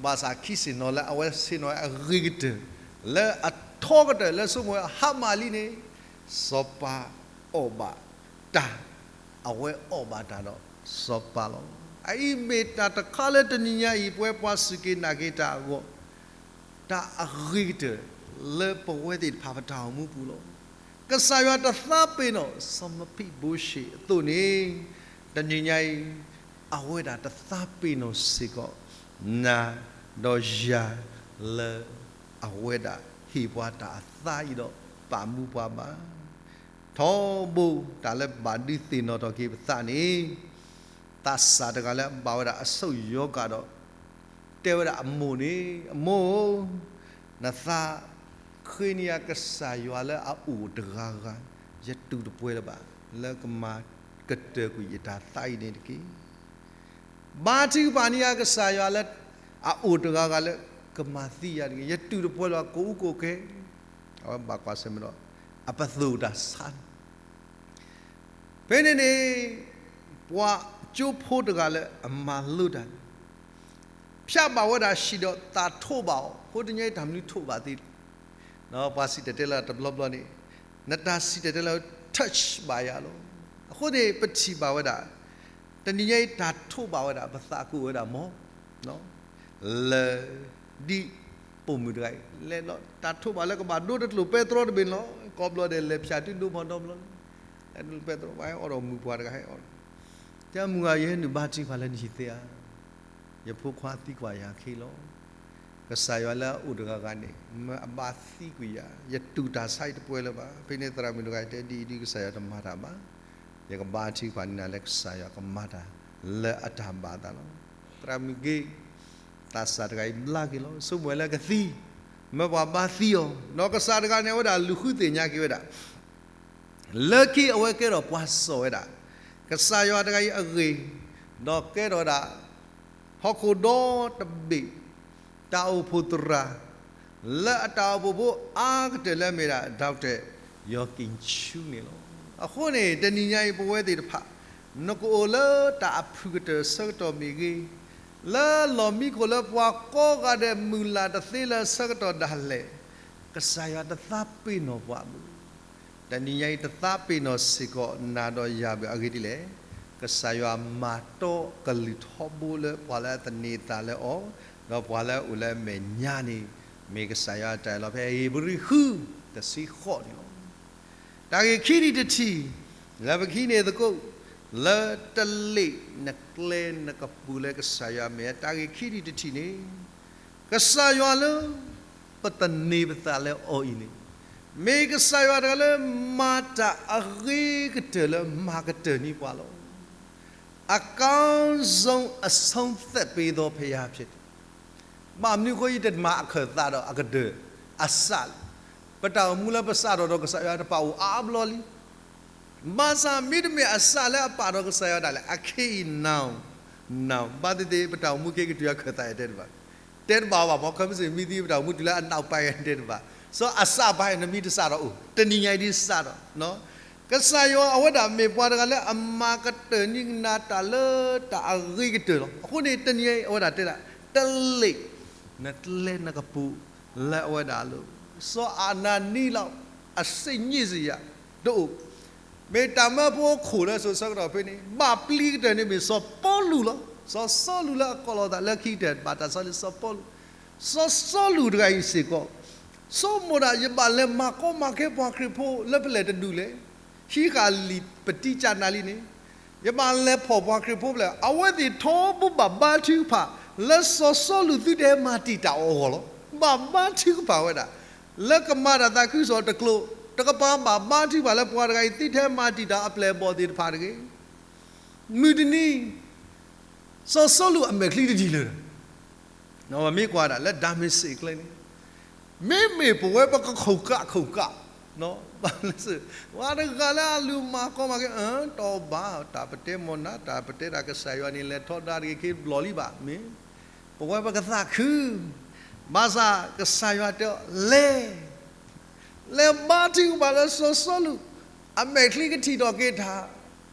ဘၣ်ဆၣ်ခံဆ့ၣ်နီၤလၢအဝဲဆ့ၣ်နီၤအဂ့ၤကတၢၢ်, လၢအထီကတၢၢ် လၢဆိကမိၣ်ဝဲဟါမၢ်လံန့ၣ်, စီၤပၤအီၣ်ဘၣ်တၢ်, အဝဲအီၣ်ဘၣ်တၢ်ဒီးစီၤပၤလီၤ. အအံၤမ့ၢ်တၢ်တခါလၢတနံၤညါအံၤ ပဝဲပှၤစူၢ်က့ၤနာ်က့ၤတၢ်အဂီၢ် တၢ်အဂ့ၤကတၢၢ်လၢပဝဲသ့ၣ်တဖၣ်ပတၢ်အိၣ်မူပူၤလီၤ. ကစၢ်ယွၤတသးပ့ၤနီၣ် စီၤမဖံဘိရှ့ၣ်အသိးန့ၣ်, တနံၤညါအံၤ အဝဲဒၣ်တသးပ့ၤနီၣ်စ့ၢ်ကီး နၤဒီးယၤလၢအဝဲဒၣ်ဟ့ၣ်ပှၤတၢ်အသါအံၤဒီးပာ်မူပှၤဘၣ်. ထီဘိတၢ်လၢဘၣ်ဒုးသ့ၣ်နီၣ်ထီၣ်က့ၤပသးန့ၣ်, သးစၢ်တဂၤလၢအဘၣ်ဝဲဒၣ်အဆိၣ်ယီၤကဒီး, တဲဝဲဒၣ်အမိၢ်န့ၣ်, အမိၢ်ဧၢ, နသးဃ့န့ၢ်ယၤကစၢ်ယွၤလၢအအိၣ်တဂၤဂၤ, ယတူၢ်တပှဲၤလၢၤဘၣ်, လၢကမၤကတၢၢ်ကွံာ်ယတၢ်သးအံၤန့ၣ်တက့ၢ်. ဘါထုကဖၣ်န့ၢ်ယၤကစၢ်ယွၤလၢအအိၣ်တဂၤဂၤလၢကမၤသံယၤတဂ့ၤ, ယတူၢ်တပှဲၤလၢၤဘၣ် ကိးအူကိးကဲ, အဝဲဘၣ်ကွၢ်ဆၢၣ်မဲာ်ဒီး အပသိၣ်တၢ်ဆါန့ၣ် ဖဲန့ၣ်န့ၣ် ပှၤကၠိဖိတဂၤလၢအမၤလိတၢ်န့ၣ် ဖျါဘၣ်ဝဲဒၣ်ဆံးဒီးသးထိးဘၣ်အီၤ, အဃိတနံၤညါအံၤတၢ်မနုၤထိးဘၣ်သ့, ပှၤစံၣ်တဲၤတဲလၢတဘျီဘျီန့ၣ်, နတၢ်စံၣ်တဲၤတဲလၢ touch ဘၣ်ယၤလီၤ. အဃိန့ၣ် ပထံၣ်ဘၣ်ဝဲဒၣ် တနံၤညါအံၤတၢ်ထိးဘၣ်ဝဲဒၣ် ပသးကအိၣ်ဝဲဒၣ်မီၤ လၢဒ်ပိာ်မုၣ်တဂၤအံၤ လဲၤဒီးတၢ်ထိးဘၣ်လၢကဘၣ်ဒိတကျိာ်ပဲတြီတဘ့ၣ်န့ၣ်လီၤ. ကိးဘျီဒဲး လဲၤဖၠးတုၤဒိဖီဒီဘျီလီၤ. လဲၤဒိပဲတြီ ပှၤဟဲအီၣ်ဒီးမုၢ်ပှၢ်တဂၤဟဲအီၣ်ဒီး, တဲမုၢ်ဂၤ ယဟဲနုာ်ဘါထုကဖၣ်လၢနဟံၣ်သ့ဧါ, ယဖိခွါသံကွၢ်ယၤခဲလီၤ. ကစၢ်ယွၤလၢအအိၣ်တဂၤဂၤန့ၣ် မ့ၢ်အဘါသံကွံာ်ယၤ, ယတူၢ်တၢ်ဆါအံၤတပှဲၤလၢၤဘၣ်. ဖဲန့ၣ်သရၣ်မုၣ်တဂၤအံၤတဲ ဒ်အံၤဒ်ကစၢ်ယွၤတမၤတၢ်ဘၣ်, ယကဘါထုကဖၣ်န့ၢ်နၤလၢကစၢ်ယွၤကမၤတၢ်လၢအတၢ်ဘၣ်အသးလီၤ. သရၣ်မုၣ်ဂ့ၤ, သးစၢ်တဂၤအံၤဘျါက့ၤလီၤ. ဆိကမိၣ်ဝဲလၢကသံ, မ့ၢ်ပှၤဘါသံအီၤ, ဒီးကစၢ်တဂၤန့ၣ် အဝဲဒၣ်လူၤဃုသ့ၣ်ညါက့ၤဝဲဒၣ် လၢခံအဝဲကဲထီၣ်ပှၤစိာ်ဝဲဒၣ် ကစၢ်ယွၤတဂၤအံၤအဂ့ၢ်, ဒီးကဲထီၣ်ဝဲဒၣ် ဟီၣ်ခိၣ်ဒီတဘ့ၣ် တၢ်အိၣ်ဖှိၣ်သရၣ် လၢအတၢ်အိၣ်ဖှိၣ်ဖိအါကတၢၢ်လၢအမ့ၢ်ဒၣ် Doctor ယီၤက့ၤဆူန့ၣ်လီၤ. အဃိန့ၣ် တနံၤညါအံၤပဝဲသ့ၣ်တဖၣ် နကအိၣ်လၢတၢ်အဖုၣ်ကတၢၢ်ဆၢကတီၢ်မ့ၢ်ဂ့ၤ, လၢလီၢ်မံခိၣ်လၢပှၤကိးဂၤဒဲးမုၢ်လၢ်တသ့လၢဆၢကတီၢ်ဒၣ်လဲာ်, ကစၢ်ယွၤတသးပ့ၤနီၣ်ပှၤဘၣ်. တနံၤညါအံၤတသးပ့ၤနီၣ်စ့ၢ်ကီးနၤဒီးယၤဘၣ်အဂ့ၢ်ဒ်လဲၣ်. ကစၢ်ယွၤမၤတီကလုၢ်ထီဘိလၢပှၤလၢအသန့ၤအသးလၢအီၤ, ဒီးပှၤလၢအအိၣ်လၢအမဲာ်ညါန့ၣ် မ့ၢ်ကစၢ်ယွၤအတၢ်အၢၣ်လီၤ ဖဲဧ့ၤဘြံၤဃု တဆံဃိးန့ၣ်လီၤ. တၢ်ဂ့ၢ်ခံထံၣ်တထံၣ် လၢပကဟံးန့ၢ်သကိး လၢတလ့ၣ်နကျဲနကပူၤလၢကစၢ်ယွၤမဲာ်, တၢ်ဂ့ၢ်ခံထံၣ်တထံၣ်န့ၣ် ကစၢ်ယွၤလၢပသန့ၤပသးလၢအီၤအံၤန့ၣ် မ့ၢ်ကစၢ်ယွၤတဂၤလၢမၤတၢ်အဂ့ၤကတၢၢ်လၢမၤကတၢၢ်န့ၢ်ပှၤလီၤ. အကောင်းဆုံးအဆုံးသတ်ပေးသောဘုရားဖြစ်တယ်. ဘၣ်မနုၤအဃိယတမၤအခၢၣ်သးဒီးအကတၢၢ်အစးလဲၣ်. ပတၢ်အိၣ်မူလၢပစးထီၣ်ဒီးကစၢ်ယွၤတပာ်အိၣ်အါဘျီလံ. ဘၣ်ဆၣ်မ့တမ့ၢ်အစးလၢအပာ်ဒီးကစၢ်ယွၤဒၣ်လဲာ် အခဲအံၤ now, now ဘၣ်သ့ၣ်သ့ၣ် ပတၢ်အိၣ်မူခဲကတုၤအခၢၣ်သးယတဲတဘၣ်, တဲတဘၣ်အီၤဘၣ် မ့ၢ်ခီမ့ၢ်စ့ၢ်မ့ၢ်သံပတၢ်အိၣ်မူတုၤလၢအနောက်ပိုင်း တဲတဘၣ်. စီၤအစးဘၣ်နမ့ၢ်တစးထီၣ်အိၣ် တနံၤညါအံၤဒ်စးထီၣ် ကစၢ်ယွၤအဝဲဒၣ်မ့ၢ်ပှၤတဂၤလၢအမၤကတၢၢ်န့ၢ်နၤတၢ်လၢတၢ်အဂ့ၤကတၢၢ်လီၤ. အဃိန့ၣ် တနံၤညါအံၤအဝဲဒၣ်တဲဒၣ် တလ့ၣ်နကျဲနကပူၤလၢအဝဲဒၣ်လီၤ. စီၤအနၤနံလီၤ အစ့ၣ်ည့ၣ်စ့ၢ်ယၤ တအိၣ် မ့ၢ်တၢ်မၢဖိခိၣ်လၢစိၤဆၢကတီၢ်ဖဲန့ၣ် ဘၣ်ပျံၤကတၢၢ်န့ၣ် မ့ၢ်စီၤပီလူးလီၤ. စီၤစီလူးလၢအကိးလီၤသးလၢခံကတၢၢ် ဘၣ်တၢ်ဆီလံစီၤပီလူး, စီၤစီလူးတဂၤအံၤစ့ၢ်ကီး ဆိကမိၣ်ဒၣ်ယဘၣ်လဲၤမၤကီမၤခဲပှၤခရံာ်ဖိလၢပလဲၣ်တဒူၣ်လဲၣ်, ဟံးဃာ်လံာ်ပတံကၢ်နၤလံန့ၣ်, ယဘၣ်လဲၤဖီၣ်ပှၤခရံာ်ဖိဖဲလဲၣ်, အဝဲသ့ၣ်ထီဘိဘၣ်ဘါထုကဖၣ် လၢစီၤစီလူးသုတဟဲမၤတံာ်တာ်အီၤအဂီၢ်လီၤ. ဘၣ်ဘါထုကဖၣ်ဝဲဒၣ် လၢကမၤတၢ်သးခုကစီၣ်တကျိၤ, တကပၤဘၣ်ဘါထုကဖၣ်လၢပှၤတဂၤအံၤသုတဟဲမၤတံာ်တာ်အပျဲၢ်အဘီၣ်သ့ၣ်တဖၣ်တဂ့ၤ. မုၢ်တနံၤ စီၤစီလူးအမဲာ်ချံတဒ်လဲၣ်. မ့ၢ်ကွၢ်ဒၣ်လၢဒၤမ့းစ့းအကျဲန့ၣ်, မ့မ့ၢ်ပဝဲပကခိၣ်ကးခိၣ်ကး, ဘၣ်လၢ ပှၤတဂၤလၢအလူၤမၤကီမၤခဲ, တီဘၣ် တၢ်ပတဲမီၢ်နၤ တၢ်ပတဲတၢ်ကစၢ်ယွၤန့ၣ် လဲၤထီဒါတဂ့ၤ ခ့တဘျီလံဘၣ်, မ့ၢ်ပဝဲပကသးခု, ဘၣ်ဆၣ်ကစၢ်ယွၤတဲအီၤ လဲၤ လဲၤဘါထုကဖၣ်လၢစီၤစီလူး အမဲာ်ချံကထံၣ်ထီၣ်က့ၤတၢ်,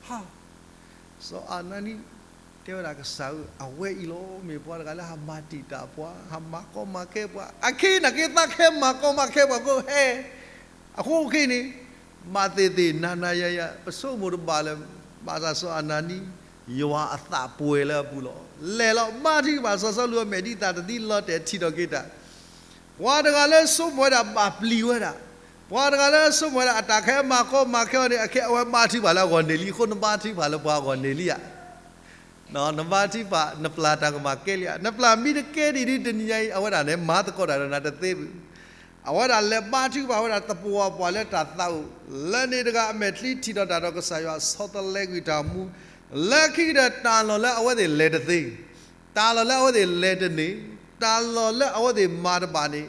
ဟါ စီၤအနၤနံ တဲဝဲဒၣ်ကစၢ်ဧၢ, အဝဲအံၤလီၤ မ့ၢ်ပှၤတဂၤလၢဟးမၤတံာ်တာ်ပှၤ ဟးမၤကီမၤခဲပှၤ, အခဲအံၤန့ၣ်က့ၤသးခဲမၤကီမၤခဲပှၤကိးဟဲ, အဃိခဲအံၤန့ၣ် မၤသ့ၣ်သ့ၣ်နၤနၤယၤယၤ ပဆိကမိၣ်တဘၣ်လၢၤ, ဘၣ်ဆၣ်စီၤအနၤနံ ယွၤအသးပှဲၤလၢအပူၤလီၤ. လဲၤလီၤဘါထုကဖၣ်စီၤစီလူးအမဲာ်ဒ်သိးတသံလီၤတဲာ်ထံၣ်ထီၣ်က့ၤတၢ် ပှၤတဂၤလၢဆိကမိၣ်ဝဲဒၣ်ဘၣ်ပျံၤဝဲဒၣ်, ပှၤတဂၤလၢဆိကမိၣ်ဝဲဒၣ် အတၢ်ခဲမၤကီမၤခဲအီၤန့ၣ် အခဲအဝဲဘါထုကဖၣ်လၢအဂီၢ်န့ၢ်လံအဃိ နဘါထုကဖၣ်လၢပှၤအဂီၢ်န့ၢ်လံဧါ. နဘါထုကဖၣ် နပျၢ်တၢ်ကမၤကဲလံဧါ. နပျၢ်မ့ၢ်တကဲဒံးဒ်တနံၤညါအံၤ အဝဲဒၣ်န့ၣ် မၤသကိးတၢ်ဒီးနၤတသ့ဘၣ်. အဝဲဒၣ်လဲၤဘါထုကဖၣ်ဝဲဒၣ်သပှၢ်ပှၢ်လၢတၢ်သးအိၣ်, လၢန့ၣ်တဂၤအမဲာ်ချံထံၣ်ဒီးတၢ်ဒီးကစၢ်ယွၤဆီတလဲကွံာ်တၢ်အိၣ်မူ, လၢခံကတၢၢ်တၢ်လီၢ်လၢအဝဲသ့ၣ်လဲၤတသ့, တၢ်လီၢ်လၢအဝဲသ့ၣ်လဲၤတန့ၢ်, တၢ်လီၢ်လၢအဝဲသ့ၣ်မၤတဘၣ်န့ၣ်,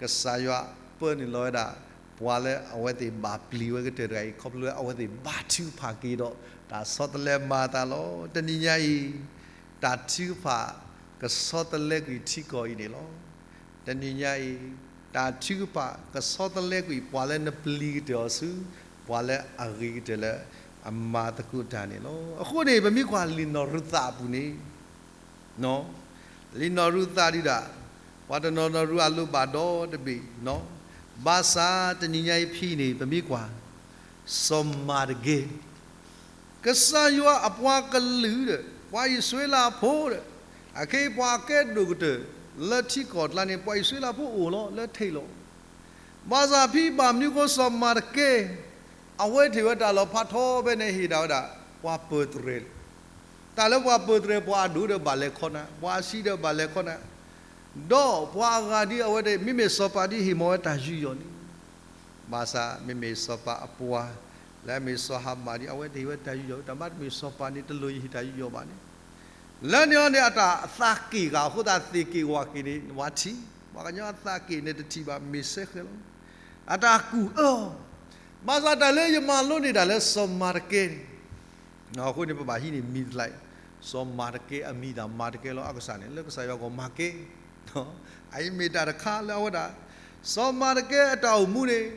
ကစၢ်ယွၤပၢနုာ်လီၤဝဲဒၣ် ပှၤလၢအဝဲသ့ၣ်ဘၣ်ပျံၤဝဲကတၢၢ်တဂၤအံၤ ခီဖျိလၢအဝဲသ့ၣ်ဘါထုကဖၣ်က့ၤဒီး တၢ်ဆီတလဲမၤအသးလီၤ. တနံၤညါအံၤ တၢ်ထုကဖၣ်ကဆီတလဲကွံာ်ထံကီၢ်အံၤန့ၣ်လီၤ. တနံၤညါအံၤ တၢ်ထုကဖၣ်ကဆီတလဲကွံာ်ပှၤလၢနပျံၤကတၢၢ်အီၤဆူ ပှၤလၢအဂ့ၤကတၢၢ်လၢအမၤသကိးတၢ်န့ၣ်လီၤ. အဃိန့ၣ် ပမ့ၢ်ကွၢ်လံာ်နီၢ်ရူၤသးအပူၤန့ၣ် လံာ်နီၢ်ရူၤသးဒုဒၣ်, ပှၤတနီၤနီၢ်ရူၤအလိၣ်ဘၣ်ဒီတဘ့ၣ်, ဘၣ်ဆၣ်တနံၤညါအံၤဖဲန့ၣ် ပမ့ၢ်ကွၢ် စီၤမၤတကဲ, ကစၢ်ယွၤအပှၤကလုာ်ဒီး ပှၤအံၣ်စရ့လးဖိဒီး အခဲအံၤပှၤအကဲဒိၣ်ကတၢၢ် လၢထံကီၢ်အကျါန့ၣ် ပှၤအံၣ်စရ့လးဖိအိၣ်လီၤလၢထံလီၤ. ဘၣ်ဆၣ်ဖဲဘၣ်မနုၤဃိစီၤမၤတကဲ အဝဲထံၣ်ဝဲတၢ်လီၢ်ဖးထီဖဲန့ၣ် ဟ့ၣ်ဒၣ်ဝဲဒၣ် ပှၤပၢၤတြဲၤ တၢ်လၢပှၤပၢၤတြဲၤ ပှၤအဒိၣ်ဒီးဘၣ်လဲၤခီနၤ, ပှၤအဆံးဒီးဘၣ်လဲၤခီနၤ, ဒီးပှၤအဂၤဒ်အဝဲဒၣ် မ့မ့ၢ်စီၤပၤဒ်ဟ့ၣ်မၤဝဲတၢ်ယူးယီၣ်န့ၣ်, ဘၣ်ဆၣ်မ့မ့ၢ်စီၤပၤအပှၤ လၢအမ့ၢ်စီၤဟၤမၣ်ဒ်အဝဲတဟ့ၣ်ဝဲတၢ်ယူးယီၣ်, တၢ်မ့တမ့ၢ်စီၤပၤန့ၣ် တလိၣ်ယဟ့ၣ်တၢ်ယူးယီၣ်ဘၣ်န့ၣ်, လၢန့ၣ်အီၤန့ၣ် အတၢ်သးက့ၣ်ဂၤအဃိသတး သ့ၣ်က့ၣ်ဝၣ်က့ၣ်န့ၣ် ဝဲထံၣ်, ပှၤကညီအသးက့ၣ်န့ၣ်တထံၣ်ဘၣ် မ့ၢ်ဆဲးဃဲၤလီၤ, အတၢ်ကူၣ်အၢအီၤ, ဘၣ်ဆၣ်တၢ်လၢယမၤလိန့ၢ်တၢ်လၢစီၤမၤတကဲန့ၣ် အဃိန့ၣ် ပဘၣ်ဟံးန့ၢ်မံၤတလးအံၤ, စီၤမၤတကဲအမံၤတၢ်မၤတကဲလီၤ အကစၢ်န့ၣ် လၢကစၢ်ယွၤဂီၢ်မၤကဲ, အအံၤမ့ၢ်တၢ်တခါလၢအဝဲဒၣ် စီၤမၤတကဲအတၢ်အိၣ်မူန့ၣ်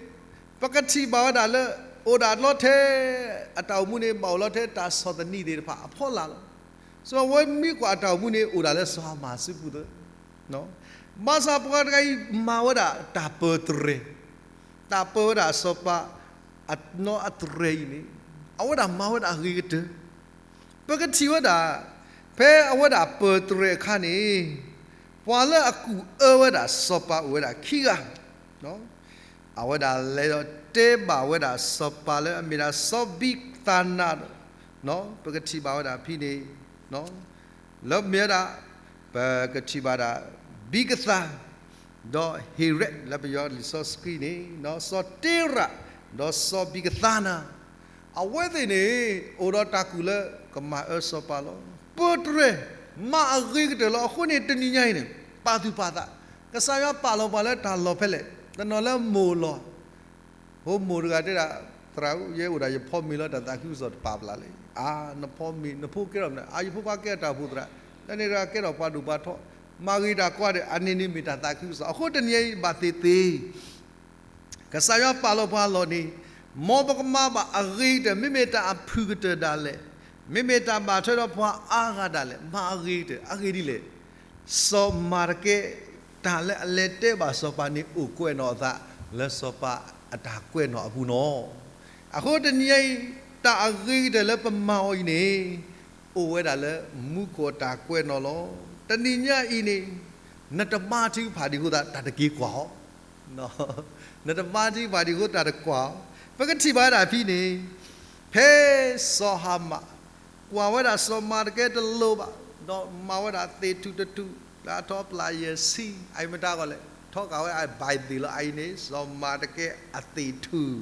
ပကထံၣ်ဘၣ်ဝဲဒၣ်လၢ အိၣ်ဒၣ်အလီၤထဲ အတၢ်အိၣ်မူန့ၣ် ဘၣ်အိၣ်လီၤထဲတၢ်ဆီၣ်သနံးသ့ၣ်တဖၣ်အဖီလာ်လီၤ. စီၤဝဲမ့ၢ်ကွၢ်အတၢ်အိၣ်မူန့ၣ် အိၣ်ဒၣ်လၢစီၤဟၤမၣ်အစုပူၤသၢ ဘၣ်ဆၣ်ပှၤတဂၤအံၤ မၤဝဲဒၣ်တၢ်ပၢၤတြဲၤ, တၢ်ပၢဝဲဒၣ်စီၤပၤအနီၢ်အတြဲၤအံၤန့ၣ် အဝဲဒၣ်မၤဝဲဒၣ်အဂ့ၤကတၢၢ်, ပကထံၣ်ဝဲဒၣ် ဖဲအဝဲဒၣ်ပၢၤတြဲၤအခါန့ၣ် ပှၤလၢအကူၣ်အၢဝဲဒၣ်စီၤပၤအိၣ်ဝဲဒၣ်ခံဂၤ အဝဲဒၣ်လဲၤဒီးတဲဘၣ်ဝဲဒၣ်စီၤပၤလၢအမ့ၢ်ဒၣ်စီၤဘံကသၤနၤ, ပကထံၣ်ဘၣ်ဝဲဒၣ်ဖဲန့ၣ် လၢမ့ၢ်ဝဲဒၣ် ပကထံၣ်ဘၣ်ဒၣ် ဘံကသၤ ဒီးဟ့ၤရဲး လၢပယီၤလံာ်စီဆှံန့ၣ် စီၤတ့ရး ဒီးစီၤဘံကသၤနၤ အဝဲသ့ၣ်န့ၣ် အိၣ်ဒီးတၢ်ကူၣ်လၢကမၤအၢစီၤပၤလီၤ. ပၢၤတြဲၤ မၤအဂ့ၤကတၢၢ်လီၤ. အဃိန့ၣ် တနံၤညါအံၤန့ၣ် ပာ်သူၣ်ပာ်သး, ကစၢ်ယွၤပာ်လီၤပှၤလၢတၢ်လီၢ်ဖဲလဲၣ်, တနီၤလၢမိၢ်လီၤ ဖိမိၢ်တဂၤတဲဒၣ် သရၣ်ဧၢ ယဲအိၣ်ဒၣ်ယဖီမ့ၤလၢတၢ်သးခုကစီၣ်တပာ်ပျၢ်လံ. အါ နဖီမ့ၤ နဖိကဲထီၣ်မနုၤ, အါ ယဖိခွါကဲထီၣ်တၢ်အိၣ်ဖှိၣ်သရၣ်, လၢန့ၣ်တဂၤကဲထီၣ်ပှၤဒိၣ်ပှၤထီ, မၤဂ့ၤတၢ်ကွၢ်ဒီး အန့ၣ်န့ၣ်မ့ၢ်တၢ်သးခုကစီၣ်. အဃိတနံၤအံၤဘၣ်သ့ၣ်သ့ၣ် ကစၢ်ယွၤပာ်လီၤပှၤလီၢ်န့ၣ် မ်ပကမၤဘၣ်အဂ့ၤကတၢၢ်, မ့မ့ၢ်တၢ်အဖုၣ်ကတၢၢ်ဒၣ်လဲာ်, မ့မ့ၢ်တၢ်ဘၣ်ထွဲဒီးပှၤအါဂၤဒၣ်လဲာ်, မၤအဂ့ၤကတၢၢ်. အဂ့ၢ်ဒ်လဲၣ်, စီၤမၤတကဲ တၢ်လၢအလဲၤတဲဘၣ်စီၤပၤန့ၣ် အိၣ်ကွဲးနီၣ်အသး လၢစီၤပၤအတၢ်ကွဲးနီၣ်အပူၤနီၣ်. အဃိတနံၤအံၤ တၢ်အဂ့ၤကတၢၢ်လၢပမၤအီၤအံၤန့ၣ် အိၣ်ဝဲဒၣ်လၢမူခိၣ်တၢ်ကွဲးနီၣ်လီၤ. တနံၤညါအံၤန့ၣ် နတဘါထုကဖၣ်ဒံးအဃိသတး တၢ်တက့ၤကွၢ်အီၤ နတဘါထုကဖၣ်ဒံးအဃိ တၢ်တကွၢ်အီၤ. ပကထံၣ်ဘၣ်ဝဲဒၣ်ဖဲန့ၣ် ဖဲစီၤဟၤမၣ် ကွၢ်ဝဲဒၣ်စီၤမၤတကဲတလိၤဘၣ်, ဒီးမၤဝဲဒၣ်သ့ၣ်ထူၣ်တထူၣ် လၢအထီပျၢ်ယဲၢ်ဆံ, အအံၤမတၤဂီၢ်လဲၣ်, ထီဃာ်ဝဲအဘၣ်သ့ၣ်လီၤ. အအံၤန့ၣ် စီၤမၤတကဲအသ့ၣ်ထူၣ်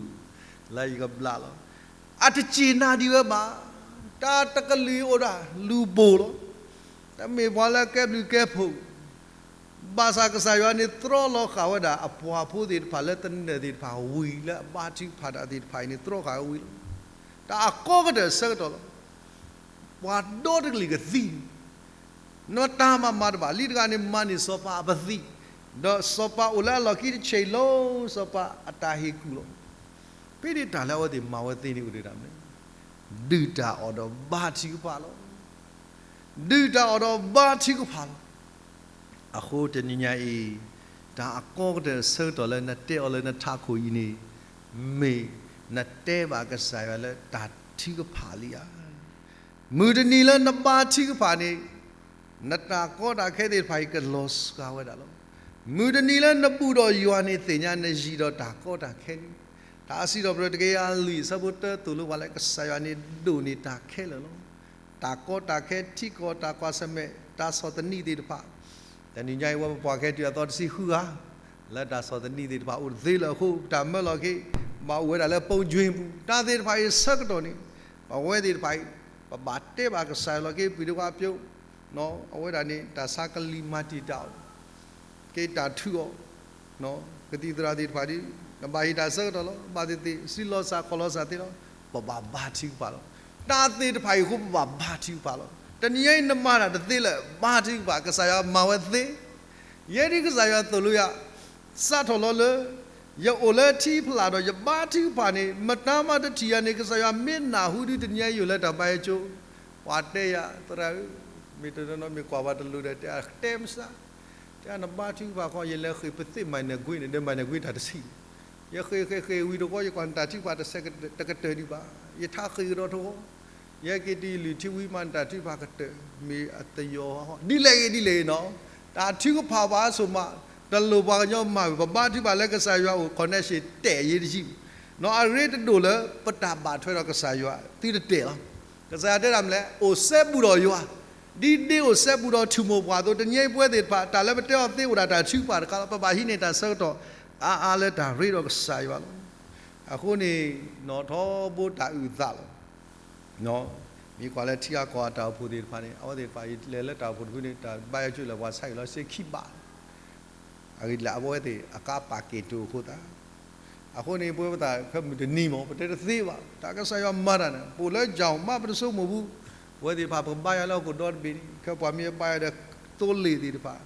လၢယကဘျၣ်လီၤ. အတစူၢ်နာ်ဒံးဝဲဘၣ်. တၢ်တကလုာ်အိၣ်ဒၣ်လူၤပိာ်လီၤ. တမ့ၢ်ပှၤလၢကဲဘျုးကဲဖှိၣ် ဘၣ်ဆၣ်ကစၢ်ယွၤန့ၣ် တြီလီၤဃာ်ဝဲဒၣ်အပှၤဖိသ့ၣ်တဖၣ်လၢသနၢၣ်သ့ၣ်တဖၣ်ဝံၤ လၢအဘါထုကဖၣ်တၢ်သ့ၣ်တဖၣ်အံၤန့ၣ် တြီဃာ်ဝဲဝံၤလီၤ. တၢ်အကီကတၢၢ်အဆၢကတီၢ်လီၤ. ပှၤဒီတကလုာ်ကသံန့ၣ် နတၢ်မၤမၤတဘၣ်. လံတဂၤန့ၣ် မၤန့ၢ်စီၤပၤအပသံၣ်, ဒီးစီၤပၤအိၣ်လၢအလီၢ်ခံတဆဲးလီၤ စီၤပၤအတၢ်ဟ့ၣ်ကူၣ်လီၤ. ဖဲန့ၣ်တၢ်လၢအဝဲသ့ၣ်မၤဝဲသ့န့ၣ်အိၣ်ဒၣ်မနုၤလဲၣ်, ဒုၣ်တၢ်အီၣ်ဒီးဘါထုကဖၣ်လီၤ. ဒုၣ်တၢ်အီၣ်ဒီးဘါထုကဖၣ်လီၤ. အဃိတနံၤညါအံၤ တၢ်အကီကတၢၢ်အဆၢကတီၢ်လၢနတဲအီၤလၢနထးခိၣ်အံၤန့ၣ် မ့ၢ်နတဲဘၣ်ကစၢ်ယွၤလၢတၢ်ထုကဖၣ်လံဧါ. မုၢ်တနံၤလၢနဘါထုကဖၣ်န့ၣ် နတၢ်ကီတၢ်ခဲသ့ၣ်တဖၣ်အံၤကလီၤစှၤဝဲဒၣ်လီၤ. မုၢ်တနံၤလၢနဘူၣ်ဒီးယွၤန့ၣ် သ့ၣ်ညါနယံၤဒီးတၢ်ကီတၢ်ခဲန့ၣ်, တၢ်စံးထီၣ်ပတြၢၤတကယၤလွံၢ်အဆၢဖိတၢ သိၣ်လိပှၤလၢကစၢ်ယွၤန့ၣ်ဒိၣ်န့ၢ်တၢ်ခဲလၢာ်လီၤ. တၢ်ကီတၢ်ခဲ ထံကီၢ်တၢ်ကွၢ်ဆၢၣ်မဲာ် တၢ်ဆီၣ်သနံးသ့ၣ်တဖၣ်, တနံၤညါအံၤ ပှၤပပှၢ်ခဲတုၤအသီတဆံဃုဂၤ, လၢတၢ်ဆီၣ်သနံးသ့ၣ်တဖၣ်အိၣ်တသ့လၢအဃိ တၢ်မၢလီၤက့ၤ ဘၣ်အိၣ်ဝဲဒၣ်လၢ ပိာ်ကၠ့ပူၤ တၢ်သ့ၣ်တဖၣ်အံၤဆၢကတီၢ်န့ၣ် ပဝဲသ့ၣ်တဖၣ်အံၤ ပဘၣ်တဲဘၣ်ကစၢ်ယွၤလီၤက့ၤ ပှၤတဝၢအပျိ အဝဲဒၣ်န့ၣ် တၢ်ဆါကလံၤမၤတံာ်တာ်အီၤ က့ၤတၢ်ထုးအီၤ ကသံၣ်သရၣ်သ့ၣ်တဖၣ်ဒီး နဘၣ်ဟ့ၣ်တၢ်ဆၢကတီၢ်လီၤ. ဘၣ်သ့ၣ်သ့ၣ် စံးလီၤစၢ်ခီၣ်လီၤစၢ်သ့လီၤ. ပဘၣ်ဘါထုကဖၣ်လီၤ. တၢ်သ့ၣ်တဖၣ်အံၤအဃိ ပဘၣ်ဘါထုကဖၣ်လီၤ. တနံၤညါအံၤ နမၤတၢ်တသ့လၢၤ ဘါထုကဖၣ် ကစၢ်ယွၤမၤဝဲသ့ ယဲဒ်ကစၢ်ယွၤသိၣ်လိယၤ စးထီၣ်လီၤလၢ ယအိၣ်လၢထံဖျၢၣ်ဒီး ယဘါထုကဖၣ်န့ၣ် မတၤမၤတထံၣ်ယၤန့ၣ် ကစၢ်ယွၤမ့ၢ်နၢ်ဟူဒုး တနံၤညါအံၤယအိၣ်လၢတၢ်ဘါယွၤကၠိ ပှၤတဲယၤ သရၣ်ဧၢ, မ့ၢ်တနီၤနီၤမ့ၢ်ကွၢ်ပှၤတလိၤဒီး တဲအတဲမစၢ်, တဲနဘါထုကဖၣ်ခီ ယလဲၤဃ့ၢ်ပသ့ၣ်မၤနၢၤကွ့န့ၣ် ဒီးမၤနၢၤကွ့တၢ်တဆံး, ယဃ့ၢ်ဃ့ၢ်ဃ့ၢ်ဝံၤတဃီ ယကွၢ်နတၢ်ထုကဖၣ်တဆဲးတကတၢၢ်ဒံးဘၣ်, ယထါဃ့ၢ်ကဒီးတဃီ ယဟဲက့ၤတုၤယလုၢ်ထံဝံၤမး နတၢ်ထုကဖၣ်ကတၢၢ် မ့ၢ်အသယီၤဟီ ဒ်လဲၣ်ဂ့ၤဒ်လဲၣ်ဂ့ၤနီၤ, တၢ်ထုကဖၣ်ပှၤအါဆိၣ်မး, တလိၣ်ပှၤကညီမၤဝဲ ပဘါထုကဖၣ်လၢကစၢ်ယွၤအိၣ် connection တဲာ်ယ့တယံာ်, နီၤအရ့တဒိၣ်လၢ ပတၢ်ဘၣ်ထွဲဒီးကစၢ်ယွၤ သုတတဲာ်လီၤ. ကစၢ်ယွၤတဲဒၣ်မနုၤလဲၣ်, အိၣ်စဲဘူးဒီးယွၤ, ဒ်ဒ့အိၣ်စဲဘူးဒီးထူၣ်မိၢ်ပှၢ်အသိး တနံၤအံၤပဝဲသ့ၣ်တဖၣ် တၢ်လၢပတဲအီၤသ့အိၣ်ဒၣ်တၢ်ထုကဖၣ်တခါလီၤ. ပဘၣ်ဟံးန့ၢ်တၢ်ဆၢကတီၢ် အါအါလၢတၢ်ရ့ဒီးကစၢ်ယွၤလီၤ. အဃိန့ၣ် နီၣ်ထီဘိတၢ်အုၣ်သးလီၤ. မ့ၢ်ကွၢ်လၢထံဂၤကီၢ်ဂၤတၢ်အိၣ်ဖှိၣ်သ့ၣ်တဖၣ်န့ၣ် အဝဲသ့ၣ်တဖၣ်အံၤလဲၤလၢတၢ်အိၣ်ဖှိၣ်တဖုန့ၣ် တၢ်ဘါယွၤကၠိလၢပှၤဆါဟံၣ်လီၤစ့ခံဘးလီၤ. အဂ့ၢ်ဒ်လဲၣ် အဝဲသ့ၣ်အကါပာ်က့ၤတအိၣ်အဃိသတး, အဃိန့ၣ် ပဝဲပသးခဲမုၢ်တနံၤမး ပတဲတသ့ဘၣ် တၢ်ကစၢ်ယွၤမၤတၢ်န့ၣ် ပအိၣ်လၢကၠီၣ်မး ပတဆိကမိၣ်ဘူး, ပဝဲသ့ၣ်တဖၣ်ပကဘါယွၤလၢဟီၣ်ခိၣ်ဒီတဘ့ၣ်န့ၣ် ခဲပှၤမ့ၢ်ဘါယွၤဒီးသိလ့ၣ်သ့ၣ်တဖၣ်